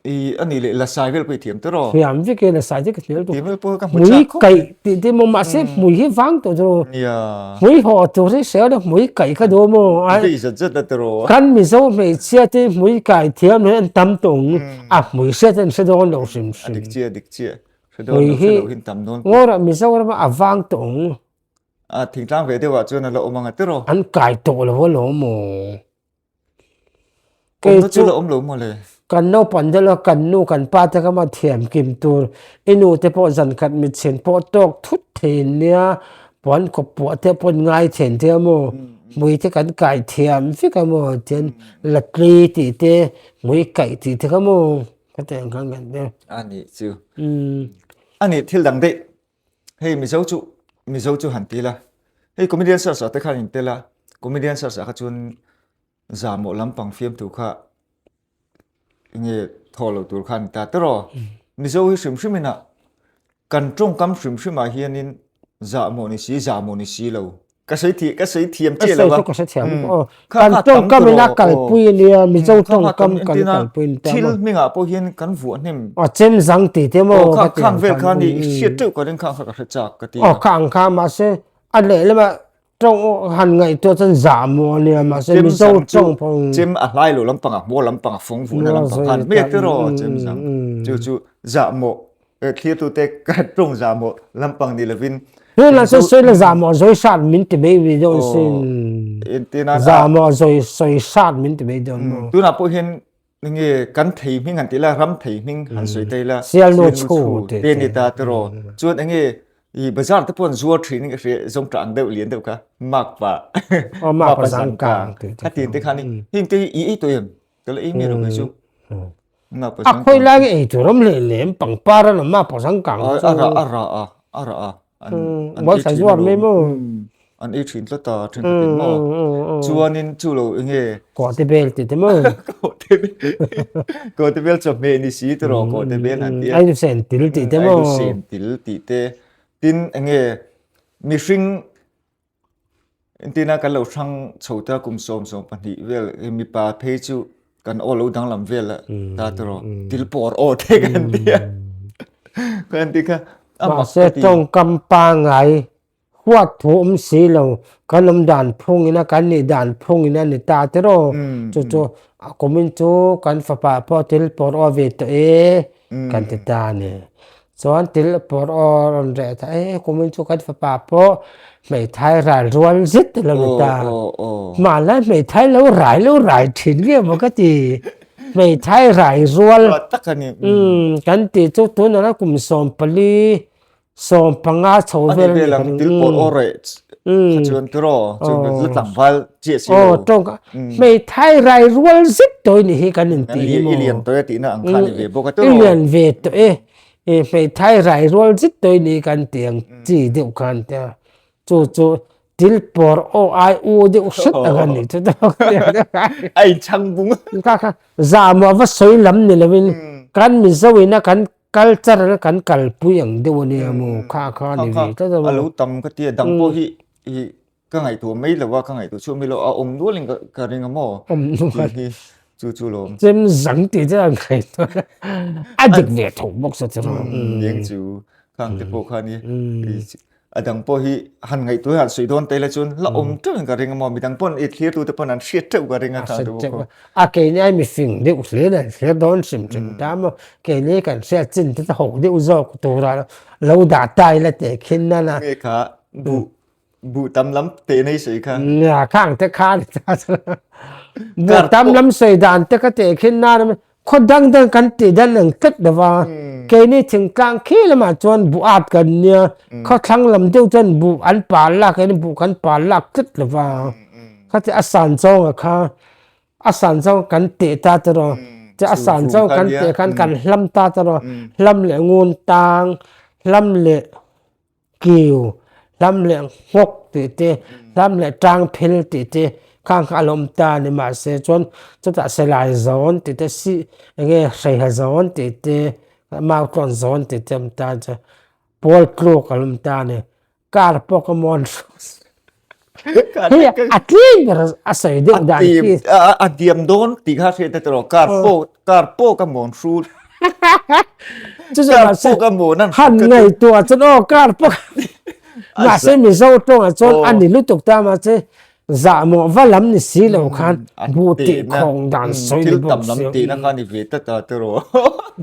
i a nih leh lasai vel pawh i thiam tiraw? Thiam vek e lasai te ka thiam tawh. Thiam vel pawh ka hmu chak khawp mai. Hmui kaih tih te maw mahse hmui hi vang tawh tiraw? Nia. Hmui haw tur hi hre lo hmui kaih kha duh maw? Vei zat zat a tiraw? Kan Mizo hmeichhia te hmui kai thiam hi an tam tawh ang a hmui hriat an hre dawn lo hrim hrim. A dik chiah a dik chiah hre dawn lo hre lo hin tam dawn. Ngawrah Mizoram a vang tawh ang. A thingtlang ve deuhah chuan a la awm ang a tiraw? An kai tawh lo alawm maw? Awmna chu la awm lo maw le? Kan naupan deuh la kan nu kan pa te kha maw thiam kim tur i nu te pawh zan khat mitchhin pawh tawk thut thei nia puan kawp puah te pawh ngai then thei a maw? Hmui te kan kai thiam vek a maw tian latli tih te hmui kaih tih te kha maw ka tih ang khan kan ti. A nih chu. A nih thil dang daih. Hei Mizo chu Mizo chu han ti la. Hei comedian search ah te khan in tel a. Comedian search ah kha chuan zahmawh lampang fiamtu kha enge thaw lo tur kha a ni ta tawrh aw. Mizo hi hrim hrim in ah kan tawngkam hrim hrim ah hianin zahmawh ni si zahmawh ni si lo ka sawi thi ka sawi thiam chiah lo a ka sawi thiam aw kan tawngkam in a kalpui ania Mizo tawngkam kan kalpui ni ta thil hmingah pawh hian kan vuah hnem aw chem zang tih te maw kha khang vel kha ni hriat teuh ka ring khang kha ka hre chak ka ti aw kha ang kha mahse a lehlamah Tawng han ngaihtuah chuan zah maw a nia mahse Mizo tawng pawh chem a hlai lo lampang a hmaw lampang a fawng vuhna lampang khan hmel te rawh chem zang chu chu zah maw thlir tu te ka tawng zah maw lampang ni lovin Tuna chu sawi la zah maw zawi hrat min ti mai ri dawn sin zah maw zawi sawi hrat min ti mai dawn maw tunah pawh hian Nge kan thei hming han ti la, ram thei hming han sawi ta ila, Sialnu chhu te ni ta tiraw. Chuan enge i bazar te pawh an zuar thin in ka hria, zawngṭah ang deuh lian deuh kha, makpa, makpa zangkang a tin te khan heng te hi i ei tawh em? Ka la ei miah lo kei chu. Makpa zangkang. A khawi lai nge ei tur awm hlei lem, pangpar an awm makpa zangkang chu. A rah a rah a, a rah a. An ei thin alawm. An ei thin tlat a, then khat in maw. Chuanin chu lo enge. Kawhte bel tih te maw. Kawhte bel. Kawhte bel chawhmeh ni si tiraw kawhte bel han ti a. Aidu sen til tih te maw. Aidu sen til tih te. Tin enge mihring Entirna kan lo hrang chho ta kum 12 vel mipa phei chu kan aw lo danglam vel ta tiraw til pawr aw te kan ti a kan ti kha a mak ka ti. Mahse tawngkam pangngai huat thu awm si lo kan awm dan phung ina kan nih dan phung in a ni ta tiraw chu chu kumin chu kan fapa pawh til pawr aw ve tawh e kan ti ta a ni. Chuan til pawr aw rawn reh ta e kumin chu kan fapa pawh hmeithai ral rual zet a lo ni ta. Hmanlai hmeithai lo rai lo rai thin nge maw ka ti. Hmeithai rai rual kan tih chu tunah kum 14 15 chho vel a nih ang til pawr aw reh kha chuan tiraw chuan la tlangval chiah si lo. Aw tawng kha hmeithai rai rual zet tawh i nih hi kan intih hi maw. I lian tawh e tihna ang kha a ni ve bawk a tiraw. I lian ve tawh e hmeithai rai rual zet tawh i nih hi kan tih ang chi deuh khan tia chu chu til pawr aw ai u deuh hret ang a nih chu a inchhang bung. Kha kha zahmawh va sawi lam ni lovin kan Mizo ina kan Culture kan kalpui ang deuh a nia maw kha kha ni ve tlat a maw. A lo tam ka tia dang pawh hi i ka ngaihtuah mai lo a ka ngaihtuah chhuak mai lo a awm nual in ka ring a maw awm nual hi chu chu lawm. Chem zang tih te an ngaihtuah a dik ve tho bawk sa chu Niang chu khang te pawh kha ni A dang pawh hi han ngaihtuah han sawi dawn te la chuan la awm teuh in ka ring a maw midang pawn i thlir tute pawn an hriat teuh ka ring a kha tu pawh. A keini ai mifing deuh hle na thlir dawn hrim hrim ta maw keini kan hriat chin te chu ho deuh zawk tura lo dah ta ila teh khin na na. Nge kha buh buh tam lam teh nei sawi kha. Nia khang te kha ni ta chu. Buh tam lam sawi dan te ka teh khin na na Khaw dang dang kan tih dan ang tlat lo va, keini thingtlang khi lamah chuan buh at kan nia, khaw thlang lam deuh chuan buh an pal lak in buh kan pal lak tlat lo va, khati a san zawng ah kha a san zawng kan teh ta te rawh, chuan a san zawng kan teh khan kan hlam ta te rawh, hlam leh ngun tang, hlam leh. Kiu, hlam leh nghawk tih te, hlam leh tang phil tih te khang kha a lo awm ta a ni. Mahse chuan chutah silai zawn tih te si eng nge hreiha zawn tih te, mau tlawn zawn tih te a awm ta a pawl tluk a lo awm ta a ni. Car pawh ka mawn hei a tlem ber a sawi deuh dan khi. A diam dawn tih kha hriat a tiraw car pawh car pawh ka mawn hrul. Chu chu mahse han ngaihtuah chuan aw car pawh mahse Mizo tawngah chuan a ni lutuk ta mahse zahmawh va lam ni si lo khan buh tih khawng dan sawi ni bawk si. Thil tam lam tihna kha ni ve tlat a tiraw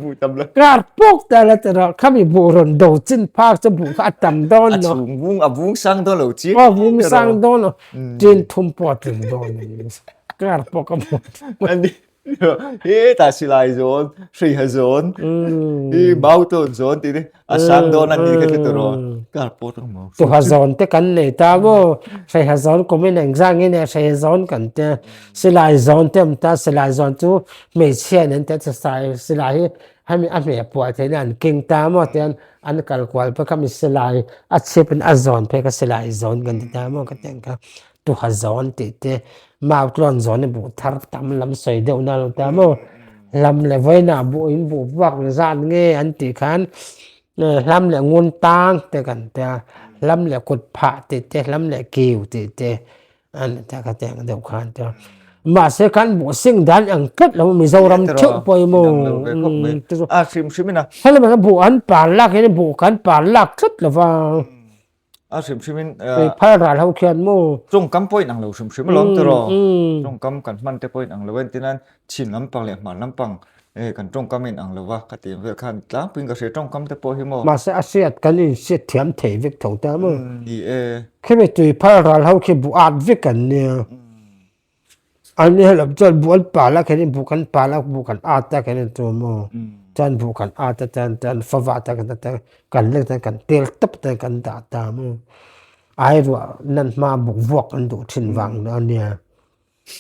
buh tam lam. Car pawk ta la tiraw khami buh rawn do chin phak chu buh kha a tam dawn lo. A chhung vung a vung sang dawn lo chiang. Aw vung sang dawn lo tin thum pawh a tling dawn a ni. Car pawk a buh. Hetah silai zawn, hreiha zawn, hi mau tawn zawn tih te a sang dawn a ni kha chu tawh car pawh tawng mau. Tuha zawn te kan nei ta maw, hreiha zawn kum in engzang in hreiha zawn kan tia, silai zawn te awm ta, silai zawn chu hmeichhia in an tia chu silai hi hemi a hmeh puah theihna an keng ta maw tian an kal kual phei kha mi silai a chhip in a zawn phei kha silai zawn kan ti ta maw ka ti ang kha. Tuha zawn tih te, mau tlawn zawn i buh thar tam lam sawi deuh na lo ta maw? Hlam leh vawiinah buh in buh vuak zat nge an tih khan hlam leh ngun tang te kan tia, hlam leh kut phah tih te, hlam leh kiu tih te an ti a ka ti ang deuh khan te. Mahse khan buh sing dan ang tlat lo Mizoram theuh pawh hi maw? A hrim hrim in a. Helama buh an par lak hian buh kan par lak tlat lo va. A hrim hrim in Tui phal ral ho khian maw? Tawngkam pawh in ang lo hrim hrim alawm tiraw. Tawngkam kan hman te pawh in ang lo a entir nan chhin lampang leh hmar lampang kan tawngkam in ang lo va ka tih ang vel khan tlangpuiin ka hria tawngkam te pawh hi maw. Mahse a hriat kan inhriat thiam thei vek tho ta maw? Ni e. Khimi tui phal ral ho khi buh at vek an nia. An ni helawm chuan buh an pal a khenin buh kan pal a buh kan at a khenin chu maw chuan buh kan at a chuan chuan fava te kan ta kan lek chuan kan tel tawp te kan dah ta maw ai ruah nan hma buk vuak an duh thin vang a nia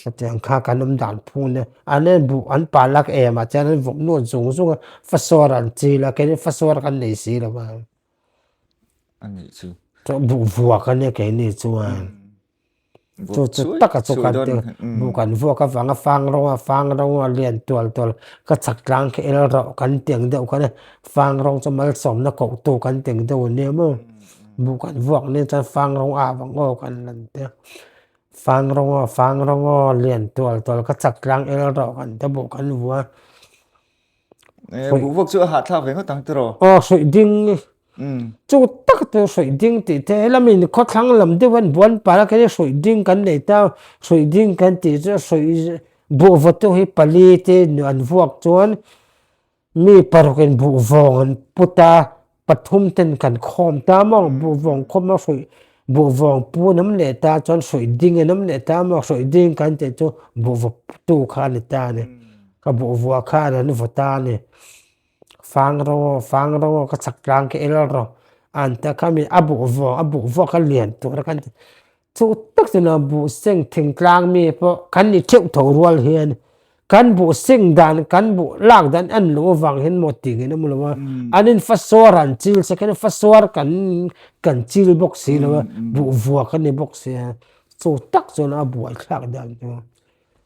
hetiang kha kan awm dan phung ania an en buh an pal a em ah chuan an vawk nuan zung zung a fasawr an chil a keini fasawr kan nei si lo a chuan buh vuak ania keini chuan. Chu chu taka chu kan ti buh kan vuak avanga fang rawng a fang rawng a lian tual tual ka chak tlang khi el rawh kan ti ang deuh khan e fang rawng chu malsawmna koh tu kan ti ang deuh ania maw buh kan vuak nen chuan fang rawng a vang aw kan lan tia fang rawng aw fang rawng aw lian tual tual ka chak tlang el rawh kan ti a buh kan vua. Buh vuak chu a hahthlak ve ngawt ang tiraw? Aw hruih ding Chu tak chu hruih ding tih te helamin khawthlang lam deuh an buan pal a khain hruih ding kan nei ta hruih ding kan tih chu hruih buh vawtu hi pali te an vuak chuan mi paruk in buh vawng an put a pathum ten kan khawm ta maw buh vawng khawm a hruih buh vawng pu an awm leh ta chuan hruih ding an awm leh ta maw hruih ding kan tih chu buh vaw tu kha a ni ta a ni ka buh vuah khan an vaw ta a ni. Fang rawng aw, fang rawng aw ka chak tlang khi el rawh an ta kha mi a buh vawng a buh vuak a lian tur a kan ti chu tak chu na buh seng thingtlang mi pawh kan ni theuh tho rual hian kan buh seng dan kan buh lak dan an luh avang hian maw tih ngei awm lo a an in fasuar an chil se khan fasuar kan kan chil bawk si lo a buh vuak a ni bawk sia chu tak chuan a buaithlak dan chu.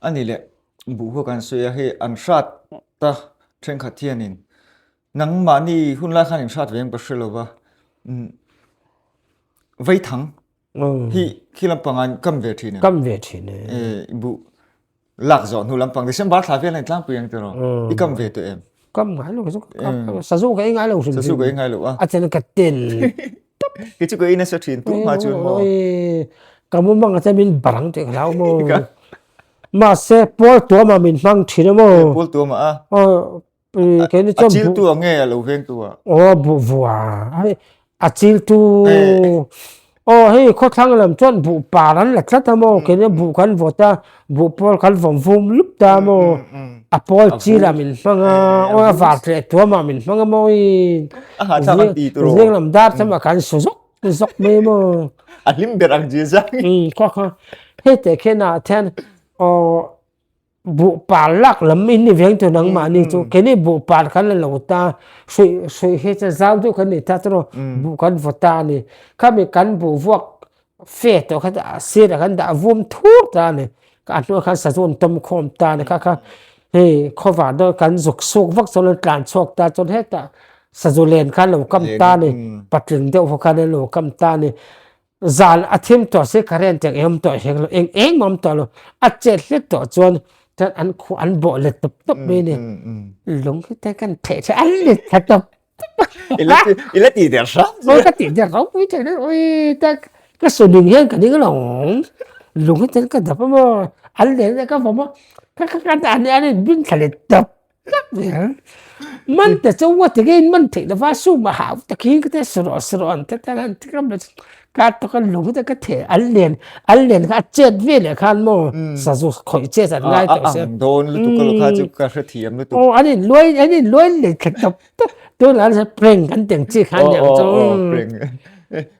A ni leh Buh huak an sawi a, hei an hrat ta thenkhat hianin nangmahni hun lai khan in hrat ve ang ka hre lo va, Vaithang hi khi lampang ah kam ve thin em? Kam ve thin e. Buh lak zawh hnu lampang December thla vel a in tlangpui ang tiraw? I kam ve tawh em? Kam ngai lo sazu ka ei ngai lo hrim hrim. Sazu ka ei ngai lo a. A chen ka tel. Kei chu ka ei nasa thin tu hma chuan maw. Ka mumang a chuan min barang tih ka hlau maw. Mahse pawl tuamah min hmang thin a maw? Pawl tuamah a? Aw keini chuan A chil tu ang nge a lo veng tu a? Aw buh vua a chil tu aw hei khawthlang lam chuan buh par an la tlat a maw keini buh kan vawt a buh pawl kan vawm vum lup ta a maw a pawl chil ah min hmang a aw a var tleh tuamah min hmang a maw zing lam dar chama kan su zawk zawk mai maw a hlim ber ang ji zang kha kha hei te khen ah then aw buh par lak lam in ni veng tu nang mah ni chu keni buh par kan la lo ta hrui hrui hi chu zau deuh kan ni ta chu buh kan vaw ta ani khami kan buh vuak fe tawh kha a sir ah kan dah vum thur ta ani a hnuai khan sazu an tawm khawm ta ani kha kha hei khawvar deuh kan zuk suk vak chuan an tlan chhuak ta chuan hetah sazu len khan lo kam ta ani patling deuh ho khan an lo kam ta ani Zan a thim tawh si current eng awm tawh hek lo eng eng awm tawh lo a chet hlet tawh chuan chuan an khuh an bawh let tawp tawp mai a ni lung hi te kan theh theh an let thla tawp tawp a i la tih der hram chu ka tih der ropui thei dawn ui ta ka suning hian ka ding lo lung hi ten ka dap a maw an len ka vawm a ka ka an an in bin thla let tawp. tlat zel. Man te chu ua ti nge in man theih lova sum a hau ta khi ka tia sarawh sarawh an ti ta an ti ngam lo chu ka tawk a lung te ka theh an len an len kha a chet ve leh khan maw sazu khawih chet an ngai tawh sia. A ang dawn lutuk a lo kha chu ka hrethiam lutuk. Aw an in luai an in luai leh thla tawp tawp tunah an prank kan ti ang chi kha aniang chu. Aw aw prank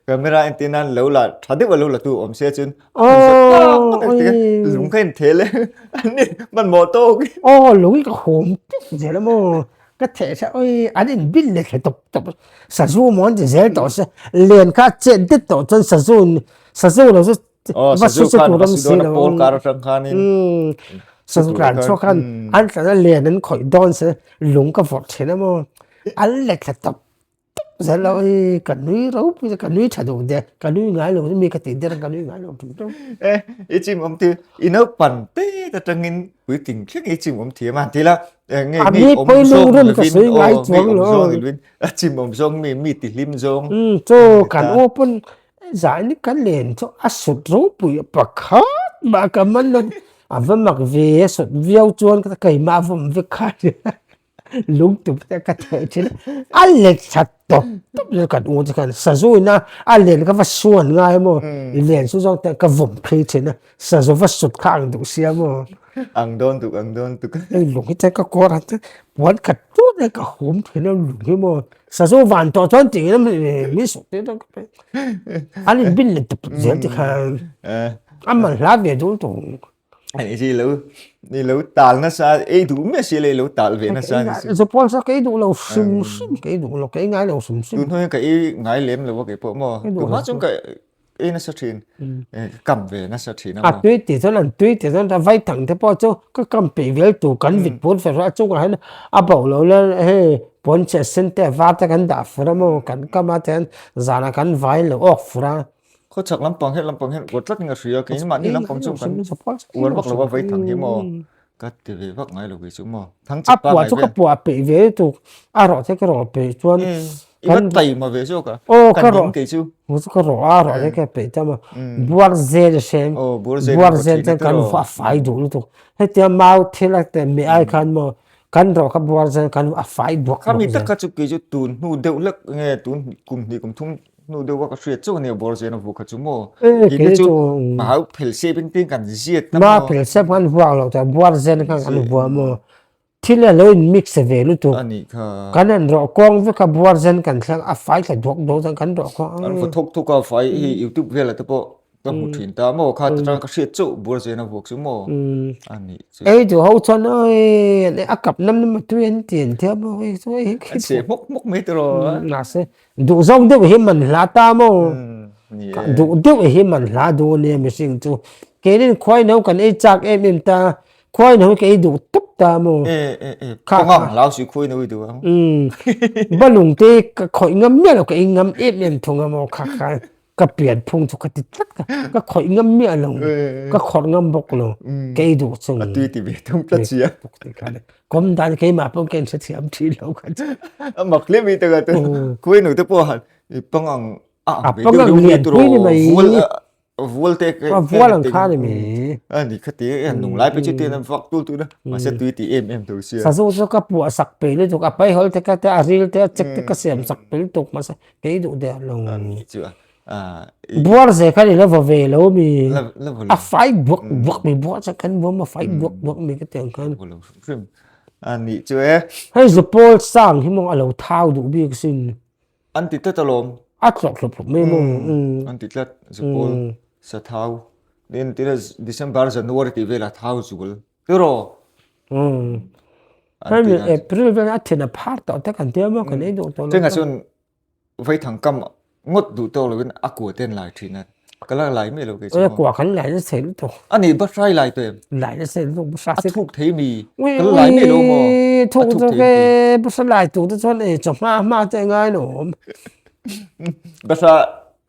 camera entir nan lo la tha deuh a lo la tu awm sia chuan lung kha in thel e ani hmanhmawh tawk aw lung hi ka hum tep zel a maw ka theh tha oi an in bil leh thla tawp tawp sazu maw an ti zel tawh se len kha a chet det tawh chuan sazu sazu lo chu va su chu tur awm si lo pawl kar atang khanin sazu tlan chhuak khan an tlan a len an khawih dawn se lung ka vawrh thin a maw an let thla tawp Zan lo hi ka nui ropui ka nui tha duh der ka nui ngai lo mi ka tih der ka nui ngai lo tum tum. E i chim awm ti i naupan te atangin puitling thleng i chim awm thiam a ti la nge nge awm zawng lovin ka sawi ngai chuang lo zawng lovin a chim awm zawng mi mi ti hlim zawng. Um chu kan open zai ni ka len chu a sut ropui pakhat mah ka man lo a va mak ve a sut viau chuan ka keimah a vawm vek kha. Lungtum te ka theh thin a let that tawp tawp zel kan u te khan sazu ina a len ka va suan ngai maw len chu zawng te ka vawm phei thin a sazu va sut kha ang duh sia maw ang dawn tuk ang dawn tuk hei lung hi chuan ka kawr ang te puan khat tut a ka hum thin a lung hi maw sazu van tawh chuan tih in min sut tir dawn khawp mai an in bin let tawp zel te khan a man hla ve dul tawh. Ani chi lo ni lo tal nasa ei duh miah si le lo tal ve nasa ni si. Zupawl sa ka ei duh lo hrim hrim ka ei duh lo ka ei ngai lo hrim hrim. Tun hnuaiah ka ei ngai lem lo a kei pawh maw. Tun hma chuan ka ei nasa thin ka kam ve nasa thin a maw. A tui tih chuan an tui tih chuan vai thang te pawh chu ka kam peih vel tur kan vit pur fer a chungah hian a bo lo la hei pawnchhe sen te a var te kan dah fur a maw kan kam a tihian zanah kan vai lo awk fur a. Khawchhak lampang hian lampang hian uar tlat in ka hria kei mahni lampang chu kan uar vak lo a vei thang hi maw ka ti ve vak ngai lo kei chu maw thang chak pa ngai ve. A pua chu ka pua peih ve lutuk a rawh te ka rawh peih chuan i va taima ve zawk a aw ka rawh kei chu chu ka rawh a rawh te ka peih ta maw buar zel a hrem buar zel te kan a fai duh lutuk hetia mau thil a te meh ai khan maw kan rawh kha buar zel kan a fai duak duak zel. Khami tak kha chu kei chu tun hnu deuh hlek nge tun kum hnih kum thum hnu deuh a ka hriat chauh ania bawr zen a vuak kha chu maw kei te chu mau phel sep in tin kan ziat na maw phel sep kan vuak lo ta buar zen khan kan vua maw thil a lo in mix ve lutuk ani kha kan an rawh kawng vek a buar zen kan thleng a fai thla duak duak chuan kan rawh kawng an vaw thawk thawk a fai hi youtube vel ah te pawh ka hmu thin ta maw kha ta tang ka hriat chauh buar zen a vuak chu maw ani chu ei duh ho chuan oi a kap nam nam a tui an ti an tia maw an seh hmawk hmawk mai tiraw mahse Duh zawk deuh hi man hla ta maw? Duh deuh hi man hla duh a nia mihring chu. Keinin khuai no kan ei chak em em ta, khuai no hi ka ei duh tawp ta maw? Kha kha. Hlau si khuai no i duh ang. Balung te ka khawih ngam miah lo, ka ei ngam em em thung a maw kha kha ka pian phung chu ka ti tlat ka, ka khawih ngam miah lo, ka khawrh ngam bawk lo, ka ei duh chung. A tui ti ve thung tlat sia. Kom dan keimah pawh ka inhrethiam thin lo kha chu. A mak hle mai taka te. Khuai nu te pawh han i pangang a ang ve deuh deuh mi turo vual vual te ke vual ang kha ni mai. A ni kha ti an nung lai pe chu te an vak tul tu na mahse tui ti em em tho sia. Sazu chu ka puah sak pe lutuk a pai hawl te ka te a ril te a chek te ka siam sak pe lutuk mahse kei duh der lo. A ni chu a. Buar ze khan i la va ve lo mi a fai buak buak mi buah chu kan buam a fai buak buak mi ka ti ang khan a nih chu e hei zupawl sang hi maw a lo thau duh bik sin an ti tlat alawm a tlawk hlawp hlawp mai maw an ti tlat zupawl sa thau tin tina December January tih velah thau zual tiraw hei April vel a thin a phar tawh te kan tia maw kan ei duh tawh lo chengah chuan Vaithang kam ngawt duh tawk loin a kua ten lai thin a, ka la lai miah lo kei chu maw. Kua kan lai nasa thei lutuk. A nih Bahrai lai tawh em? Lai nasa thei lutuk Bahra A thuk thei mi, ka la lai miah lo maw? A thuk thei mi. Bahra lai tur te chuan ei chawhma hma te ngai lo awm. Bahra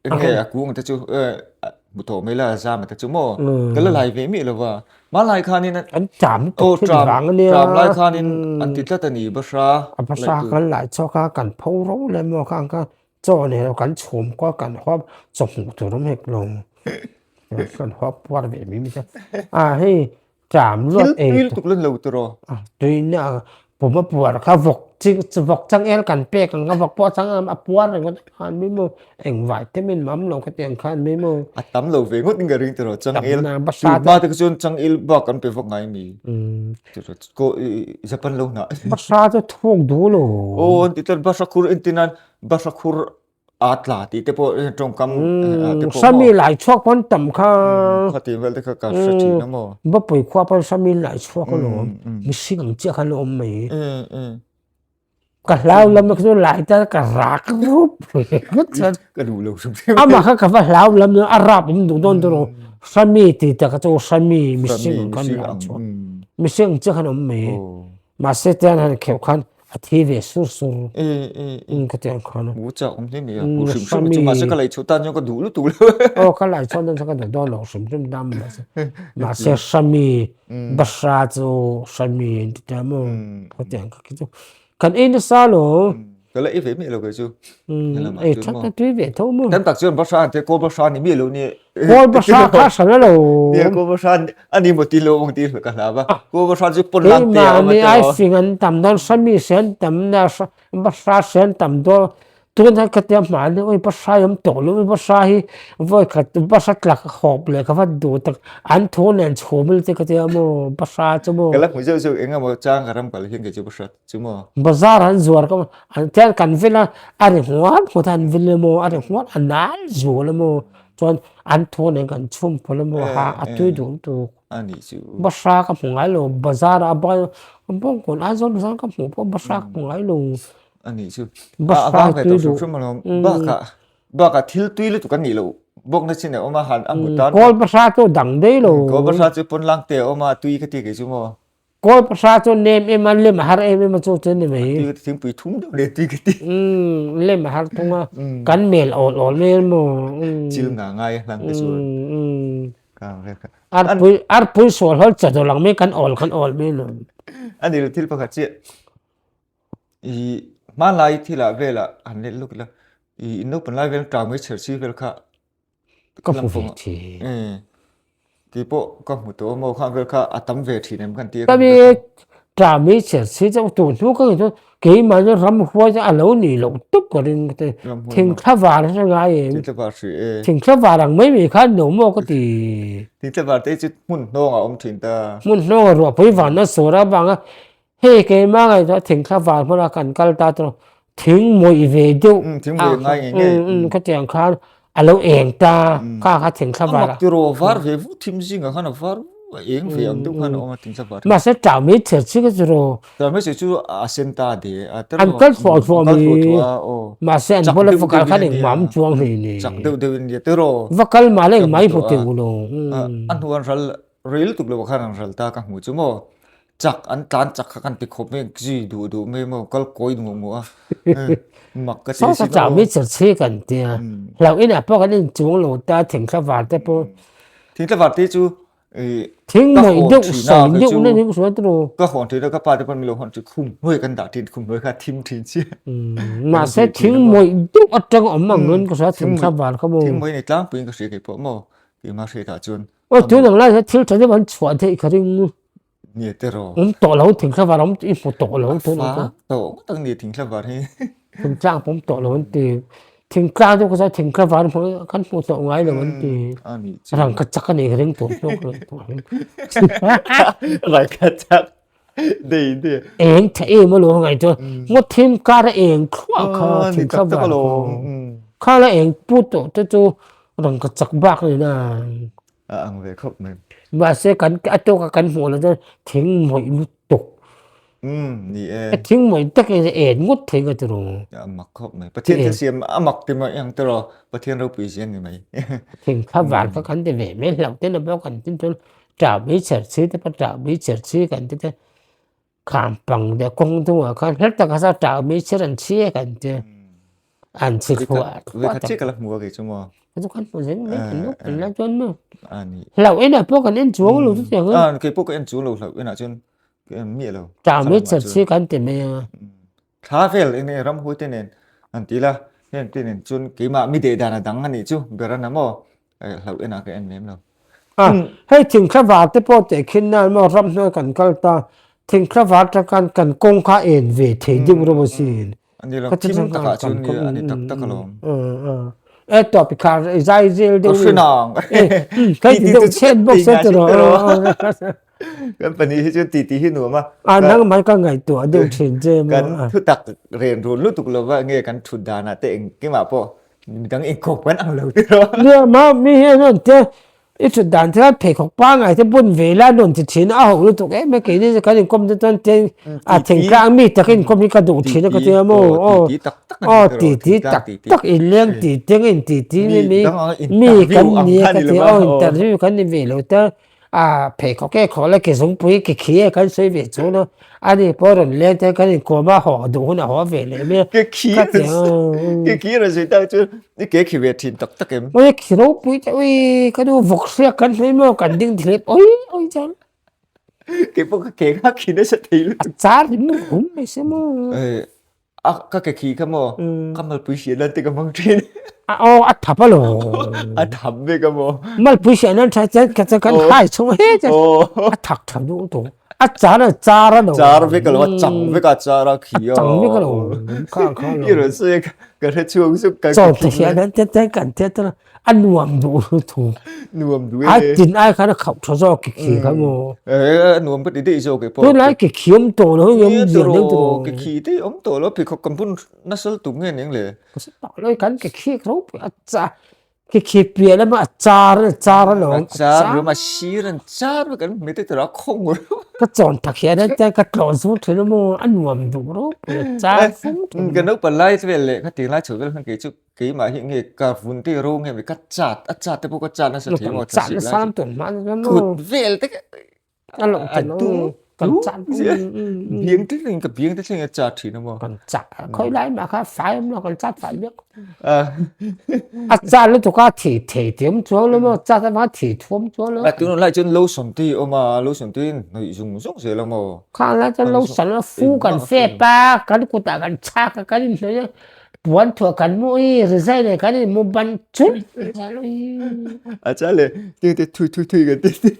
enge a kung te chu hmu tawh mai la zam te chu maw? Ka la lai ve miah lo va. Hmanlai khanin an ṭam lutuk thin vang a nia. Ṭam lai khanin an ti tlat a ni Bahra. A Bahra kan lai chhuak a kan pho ro leh maw kha kha chaw nei lo kan chhum kual kan hawp chaw hmuh tur awm hek lo. Kan hawp puar ve mai mai te. A hei ṭam luat ei. Thil tui lutuk lan lo tiraw. A tui na. Pum a puar kha vawk chi vawk changel kan pek ang a vawk pawh chang a puar ringawt khan mi maw engvai te min mam lo kha tiang khan mi maw. A tam lo ve ngawt in ka ring tiraw changel tu hma te kha chuan changel bak kan pe vak ngai mi ko Japan lo hnah. Bahra chu thuk duh lo. Aw an ti tlat bahra khur entir nan bahra khur A tla tih te pawh tawngkam te pawh Sami lai chhuak pawn tam kha. Kha tih vel te kha ka hre thin a maw. Bapui khua pawn Sami lai chhuak alawm. Mihring ang chiah khan a awm mai. Ka hlau lam kha chu lai ta ka rak rup Ka duh lo hrim hrim. Amah kha ka va hlau lam a rap awm duh dawn tawh lo. Sami tih tak kha chu Sami mihring ang khan lai chhuak. Mihring ang chiah khan a awm mai. Mahse tian han kheuh khan a thi ve sur sur in ka ti ang khan. Mu chak awm hle mai a, mu hrim hrim chu mahse ka lei chhuah tan chuan ka duh lutuk lo. Aw ka lai chhuah tan chuan ka duh dawn lo hrim hrim ta mahse mahse Hrami Bahra chu Hrami an ti ta maw ka ti ang kha khi chu kan ei nasa lo. Ka la ei ve miah lo kei chu. Ei that a tui ve tho maw. Tam tak chuan Bahra an ti a, Kawl Bahra ni miah lo ni. Kawl Bahra kha hran a lo. Nia Kawl Bahra a ni maw ti lo ang tih ka hlau a. Kawl Bahra chu pawn lang te a awm a Keimahni ai fing an tam dawn, Hrami hre an tam na, Bahra hre an tam dawn. Tun hian ka tia hmahni ui Bahra hi awm tawh lo, ui Bahra hi vawi khat Bahra tlak hawp leh ka va duh tak an thu nen chhum ila te ka tia maw Bahra chu maw. Ka la hmu zeuh zeuh eng emaw chang ka ram kal hian kei chu Bahra chu maw. Bazar an zuar ka an tian kan vil a, a ri nghuat nghuat a an vil emaw a ri nghuat a nal zual emaw chuan an thu nen kan chhum pawlh emaw ha a tui duh lutuk. A nih chu. Bahra ka hmu ngai lo bazar ah bawngkawn Aizawl bazar ka hmuh pawh bahra ka hmu ngai lo. A nih chu. A vang ve tawh hrim hrim alawm. Bakah bakah thil tui lutuk an nih loh bawkna chin a awm a han a hmu tan. Kawl bahra chu dang daih lo. Kawl bahra chu pawn lang te a awm a tui ka ti kei chu maw. Kawl pahra chu nem em a, lem a har em em a chu chu ni mai. Tui ka ti thingpui thum deuh leh tui ka ti. Umm lem a har thung a, kan mel awl awl mai em maw. Chil nga ngai a hlang te chuan. Arpui arpui sual hawl cha dawlh ang mai kan awl kan awl mai lo. A ni lo thil pakhat chiah. I hmanlai thilah velah han let lawk ila i naupang lai vel tang mai chher si vel kha Ka hmu ve thin. Kei pawh ka hmu tawh a maw kha vel kha a tam ve thin em kan ti a. Kami tami chher si chu tun hnu ka ngei chuan keimah chu ramhuai chu a lo nih loh tup ka ring ka ti. Thingthla var hi ngai em? Thingthla var hri e. Thingthla var ang mai mai khan no maw ka ti. Thingthla var te chu hmun hnawng a awm thin ta. Hmun hnawng a ruahpui van a sur avanga Hei keimah ngaihtuah thingthla var hmuna kan kal ta chu thing mawih ve deuh thing mawih ngai ngei ngei khatiang khan a lo eng ta kha kha thingthla var a tiraw var ve vut thim zingah khan a var a eng ve ang deuh khan a awm a thingthla var mahse tau mai chher chik a tiraw tau mai chher chu a sen ta de a tiraw an kal thuah thuah mai mahse an bula va kal khan engmah an chuang hlei ni chak deuh deuh in nia tiraw va kal mah la engmah i hmu teuh lo a hnu an ral rei lutuk lo khan an ral ta ka hmu chu maw Chak an tlan chak kha kan ti khawp mai zui duh duh mai maw kal kawi nuam muah a mak ka ti sin maw. Chau mi chher chhi kan tia hlauh inah pawh kan inchung lo ta thingthla var te pawh. Thingthla var te chu thing mawih deuh sawi deuh na ning hruai turu. Ka hawn thin a ka pa te pawn min lo hawn thin khum hnuai kan dah thin khum hnuai kha thim thin chiah. Mahse thing mawih deuh atang awm ang in ka hria thingthla var kha maw. Thing mawih nei tlangpui in ka hria kei pawh maw keimah hriatah chuan. Aw tun ang lai hian thil tha deuh an chhuah theih ka ring. Ni te rawh. Awm tawh lo thingthla var awm i hmu tawh lo tun ang chu. Tawh ngawt ang ni thingthla var hi. Thingtlang pawh awm tawh lo an ti. Thingtlang chu ka sawi thingthla var kan hmu tawh ngai lo an ti. Rangkachak a nih ka ring tawh hlawk lo tawh. Rangkachak dei dei. Eng tha em alawm ngaih chuan ngaw thim kar a eng thluah kha thingthla var kha. Kha la eng pu tawh te chu rangkachak bak a ni na. A ang ve khawp mai. Mahse kan a tawka kan hmuh loh chuan thing mawih lutuk. Umm ni e. A thing mawih tak in en ngawt thei ka ti ru. A mak khawp mai. Pathian thil siam a mak ti mai ang tiraw Pathian ropui zia ni mai. Thing thla var kha kan ti ve mai hlauh te na pawh kan tin chuan ṭah mai chher chhi te pawh ṭah mai chher chhi kan ti te. Kham pang deuh kawng chungah khan hla taka sa ṭah mai chher an chhi a kan ti. An chhi thluah thluah tak. Vekhat chiah ka la hmu a kei chu maw. Chu kan hmu zel mai kan nuk kan la chuan maw. Hlauh enah pawh kan en chuang lo chu tiang a. Kei pawh ka en chuang lo hlauh enah chuan ka en miah lo. Ṭah mai chher chhi kan ti mai a. Thla vel eng nge ramhuai te nen an ti la heng te nen chuan keimah mi deh dan a dang a nih chu ber a na maw hlauh enah ka en lem lo. Hei thingthla var te pawh tehkhin nan maw ramhnuai kan kal ta. Thingthla var khan kan kawng kha en ve thei deuh rawh asin. Ani lo thim takah chuan ni ani tak tak alawm. E tawp i khar i zai zel deuh. Ka hrinang. Ka ti deuh chhet bawk se ti rawh. Kan pahnih hi chuan titi hi nuam a. A nang mai ka ngaihtuah deuh thin che maw. Kan thutak ren run lutuk lova nge kan thut danah te engkimah pawh midang inkawp kan ang lo ti rawh. Nia ma mi hian rawn te I thut dan te khan pheikhawk pangngai te bun ve ila a nuam ti thin a, a hoh lutuk em mai keini chu kan inkawm te chuan tin a thingtlang mi tak inkawm hi ka duh thin a ka ti a maw aw aw titi tak tak inleng ti te nge inti ti nge mi mi kan ni a ka ti a aw interview kan ni ve lo te a pheikhawk e khawh la ke zungpui ke khi e kan sawi ve chu a ani pawh rawn leng te kan inkawm a haw duh hun a haw ve leh mai a ke khi ke khi rawn sawi tak chu I ke khi ve thin tak tak em? Ui khi ropui te ui ka nu vawk hriak kan hlui maw kan ding thlep oi oi chuan. Ke pawh ka ke kha khi nasa thei lutuk. A char rim rum mai se maw. Ei a ka ke khi kha maw ka malpui hriat nan te ka hmang thin. A aw a thap a lo. A thap vek a maw. Malpui hriat nan tha chuan ka chuan kan hai chhung he chuan a thak tha duh tawh. A char a char a lo. Char vek a lo a chang vek a char a khi a. Chang vek a lo. Kha kha lo. I rawn sawi a ka hre chhuak zuk ka Chaw te hian an te te kan te te a nuam duh thu. Nuam duh e. Ai tin ai khan a khauh tha zawk ki khi kha maw. E nuam ka ti daih zawk e pawh. Tunlai ki khi awm tawh lo hi awm zia deuh tawh. Ki khi te awm tawh lo pheikhawk kan bun nasal tum nge ning le. Ka hre tawh lo kan ki khi ropui a cha Khi khi piah lama a char a char a lawm. A char rum a sir an char vek an hmete tur a khawng rum. Ka chawn tak hian an tia ka tlawh zur thin a maw a nuam duh ropui a char fum thin. Ka naupang lai vel leh ka ti lai chho vel khan kei chu keimah hi nge ka vun te ro nge ka chat a chat te pawh ka chat nasa thei maw chat nasa lam tun hma kut vel te A loh te lo kan chat biang te thleng ka biang te thleng a chat thin a maw kan chat khoi lai mà kha fai om lo kan chat fai biak a chat lutuk a thi thei ti om chuang lo maw chat avanga thi thuam chuang lo a tun lai chuan lotion te awm a lotion te hnawih zung zung zel a maw khang lai chuan lotion a fu kan fep a kan kutah kan chhak a kan inhnawih a puan thuah kan mu i rizai nen kan inmu ban chulh a cha le te te thui thui thui kan ti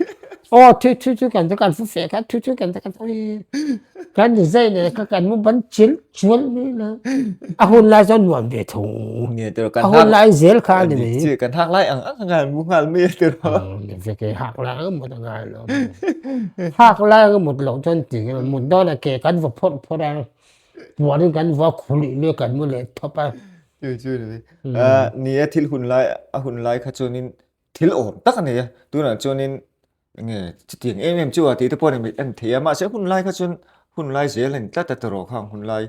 aw thui thui thui kan kan fu fe kha thui thui kan kan ui kan rizai nen kha kan mu ban chil chual mai la a hun lai chuan nuam ve tho nge te kan a hun lai zel kha ani mai chi kan hak lai ang ang ngal mu ngal mai te ro ve ke hak lai ang mut ngai lo hak lai ang mut lo chuan ti mut dawn a ke kan va phawrh phawrh a Puanin kan va khulih leh kan mu leh thawp a. Chu chu ni. Ni e thil hun lai a hun lai kha chuanin thil awm tak a ni a. Tunah chuanin nge chutiang em em chu a tih te pawh ni en thei a. Mahse hun lai kha chuan hun lai zel a ni tlat a tawrh khang hun lai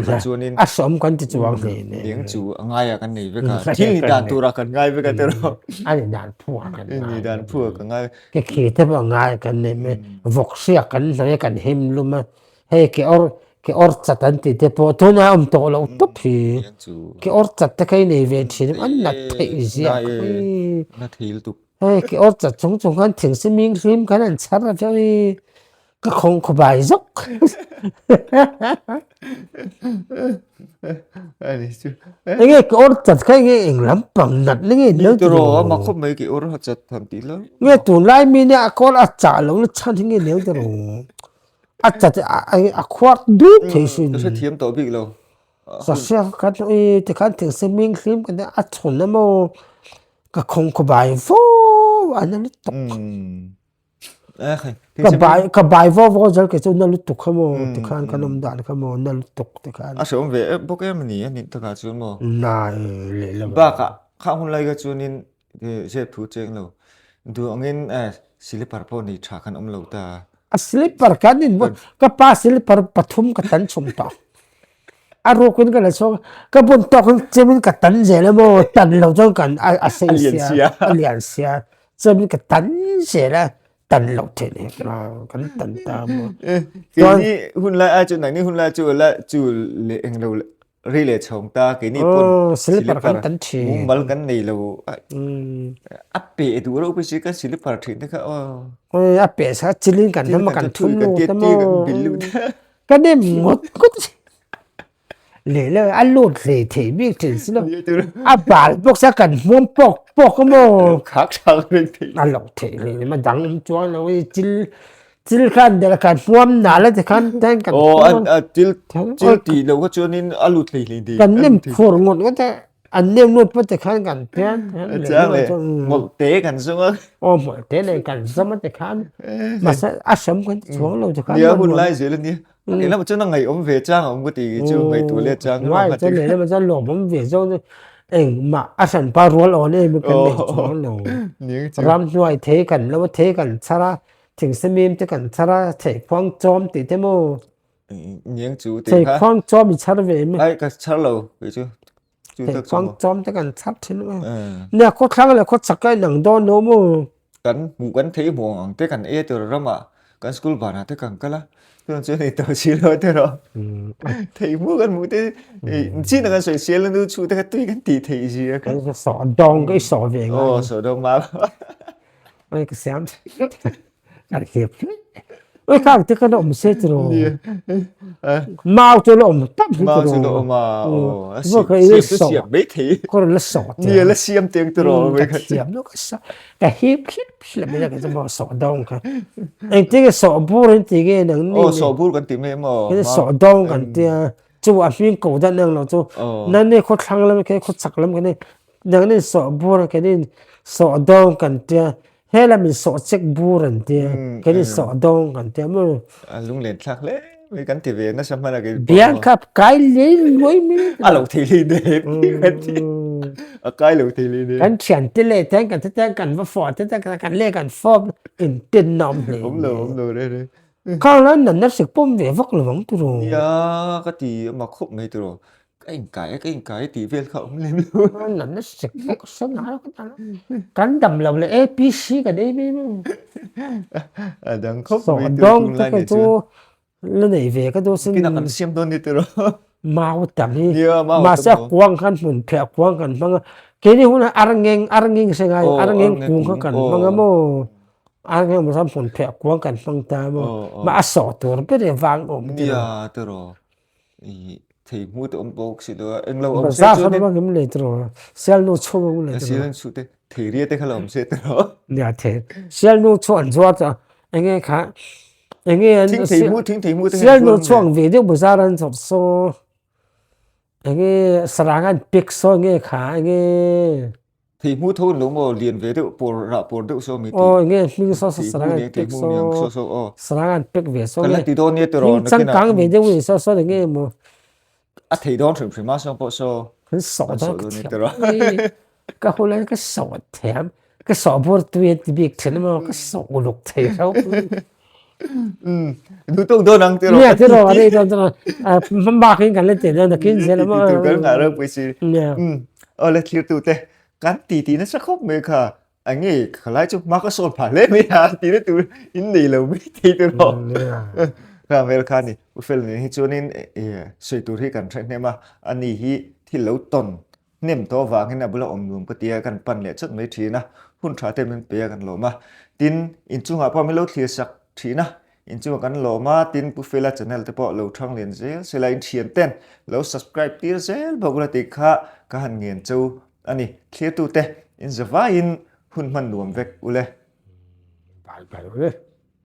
kha chuanin a sawm kan ti chuang hle ne. Deng chu a ngai a kan nei vek a. Thil ni dan tura kan ngai vek a tawrh. A ni dan phua kan ngai. Ni dan phua kan ngai. Ke khi te pawh ngai kan nei mai. Vawk hriak kan hnawih a kan him lum a. Hei ke awr ke awr chat an tih te pawh tunah a awm tawh loh tawp hi. Ke awr chat te kha i nei ve thin em an nat theih ziak hi. Hei ke awr chat chung chung khan thingsi ming hlim khan an chhar a viau hi ka khawng khaw bai zawk. Enge ke awr chat kha enge eng lampang nat na nge ni lo tiraw? A mak khawp mai ke awr chat han tih lo. Nge tunlai mi nia a kawl a chah lo na chhan hi nge ni lo tiraw? A chat a khuar dup thei sin. Ka hrethiam tawh bik lo. Sahriak kha chu i tikhan thingse ming hlim kan a chhun emaw ka khawng khaw bai vo a na lutuk. Ka bai ka bai vo vo zel ke chu na lutuk kha maw tikhan kan awm dan kha maw na lutuk tikhan. A hreawm ve bawk em ani a nih takah chuan maw. Nai lehlam. Bakah khang hun lai kha chuanin Zep thu cheng lo. Duh angin slipper pawh nei tha khan awm lo ta. A slipper kan in ka pa slipper pathum ka tan chhum tawh. A rukin ka la chhuak ka bun tawk in chemin ka tan zel emaw tan lo chuan kan a sei sia a lian sia chemin ka tan zel a tan loh theih leh kan tan ta maw. Keini hun lai ai chu nangni hun lai chu la chu leh eng lo Ri leh chhawng ta keini pawn slipper kan tan thin. Mumal kan nei lo. A pe duh reuh pawh si kan slipper thin te kha aw. Oi a pe sa chilin kan hnam kan thum lut a maw. Ka nem ngawt ngawt. Leh le a lut hlei thei bik thin si lo. A bal bawk sia kan hmuam pawk pawk a maw. Khak thak reng thei. A loh theih hle a dang awm chuang lo i chil. Chil khan del khan hmuam nal a ti khan ten kan Aw an a chil chil tih loh kha chuanin a lut hlei hlei dei. Kan nem khur ngawt ngawt a an nem lut pawh ti khan kan pian Chiang le hmawlh te kan zawng a. Aw hmawlh te nen kan zawm a ti khan mahse a hram kan ti chuang lo ti khan. Nia hun lai zel a nia. Lehlamah chuan a ngaihawm ve chang a awm ka ti chu ngaihtuah leh chang emaw ka ti. Lehlamah chuan lawmawm ve zawk engmah a hranpa rual awn em kan nei chuang lo. Ramhnuai thei kan lo a thei kan chhar a Thingsemim te kan chhar a, Theikhuang chawm tih te maw? Niang chu tih kha. Theikhuang chawm i chhar ve em? Ai ka chhar lo kei chu. Chu tak chu. Theikhuang chawm te kan chhar thin a. Nia khaw thlang leh khaw chak a inang dawn lo maw? Kan hmuh kan thei hmuh ang te kan ei tur ramah kan school banah te kan kal a. Chuan chuan ei tawh si lo te rawh. Thei hmuh kan hmuh te chin a kan sawi sial a nu chhu te kha tui kan tih theih zia kha. Sawh dawng ka i sawh ve ngai. Aw sawh dawng mau. Oi ka siam kan hip oi khang te kan awm se tiro mau chu la awm tam hi mau chu la awm a o siam chu siam mai thei kor la so te ni la siam teng tiro mai kha siam no ka sa ka hip hip hlep mai ka mo so dong kha eng te ke so bur in ti ge nang ni o so bur kan ti mai mo so dong kan tia chu a hming ko dan nang lo chu nan ne khaw thlang lam ke khaw chak lam ke ne Nang nin sawh bur kan in sawh dawng kan tia he lam in sawh chek bur an tia kan in sawh dawng kan tia mu. A lunglen thlak hle mai kan ti ve nasa hman a kei pawh. Biang kha kai lei luai mai. A lo thei hlei nem kan ti. A kai lo thei hlei nem. Kan thian te leh ten kan te kan va fawh te te kan le kan fawp in tin na awm hle. Awm lo awm lo re re. Khang la natna hrik pawm ve vak lo ang tiraw. Nia ka ti a mak khawp mai tiraw. Ka inkai a, ka inkai a tih vel kha a awm lem lo. Natna sek bawk a sawn ngai lo ka ta lo. Kan dam lo leh APC kan ei mai mai. A dang khawp mai tur tung lai nei chu. La nei ve ka duh sin. Kina kan siam dawn ni tiraw. Mau tam hi. Mahse a kuang khan hmun pheh a kuang kan hmang a. Keini hun ah arngeng arngeng hre ngai arngeng kung kha kan hmang a maw. Arngeng ram hmun pheh a kuang kan hmang ta maw. Mah a sawh tur ber e vang awm tiraw. Nia tiraw. Thei hmu te awm bawk si lo a englo awm se chuan in ngim le tro sial nu chu ngim le tro sial nu chu te thei ria te kha lo awm se tro nia the sial nu chu an zuar cha enge kha enge an thing thei mu thing thei mu te sial nu chu ang ve deuh bazar an zawrh so enge sarang an pek so enge kha enge Thei hmu tho lo maw lian ve deuh pawr rah pawr deuh saw mi ti. Aw nge hming saw saw sarang an pek saw saw aw. Sarang an pek ve saw nge. Kan la ti dawn nia tiraw nakin ah. Changkang ve deuh ni saw saw nge maw. A thei dawn hrim hrim a saw pawh saw. Kan saw dawn ka thiam. Ka hula ka saw thiam. Ka saw bur tui an ti bik thin maw ka saw uluk thei reuh. Duh tawk dawn ang tiraw. Nia tiraw a rei dawn tiraw. Hmabak in kan la ti dawn nakin zel maw. Ti tur kan ngah ropui si. Aw le thlir tu te kan ti ti nasa khawp mai kha. A nge khalai chu hma ka sawn phah hle mai a ti na tur in nei lo mai thei tiraw. Kha vel kha ni U Fel nen hi chuanin sawi tur hi kan hre hnem a, ani hi thil lo tawn Hnem tawh avangin a bula awm nuam ka tia kan pan leh chawt mai thin a, hun tha te min pe a kan lawm a. Tin, inchungah pawh min lo thlir sak thin a, inchungah kan lawm a, tin Pu Fela channel te pawh lo thang lian zel sela in thian ten lo subscribe tir zel bawk ula tih kha ka han ngen cho a ni. Thlirtu te in zavaiin hun hman nuam vek ule. Bye bye ule.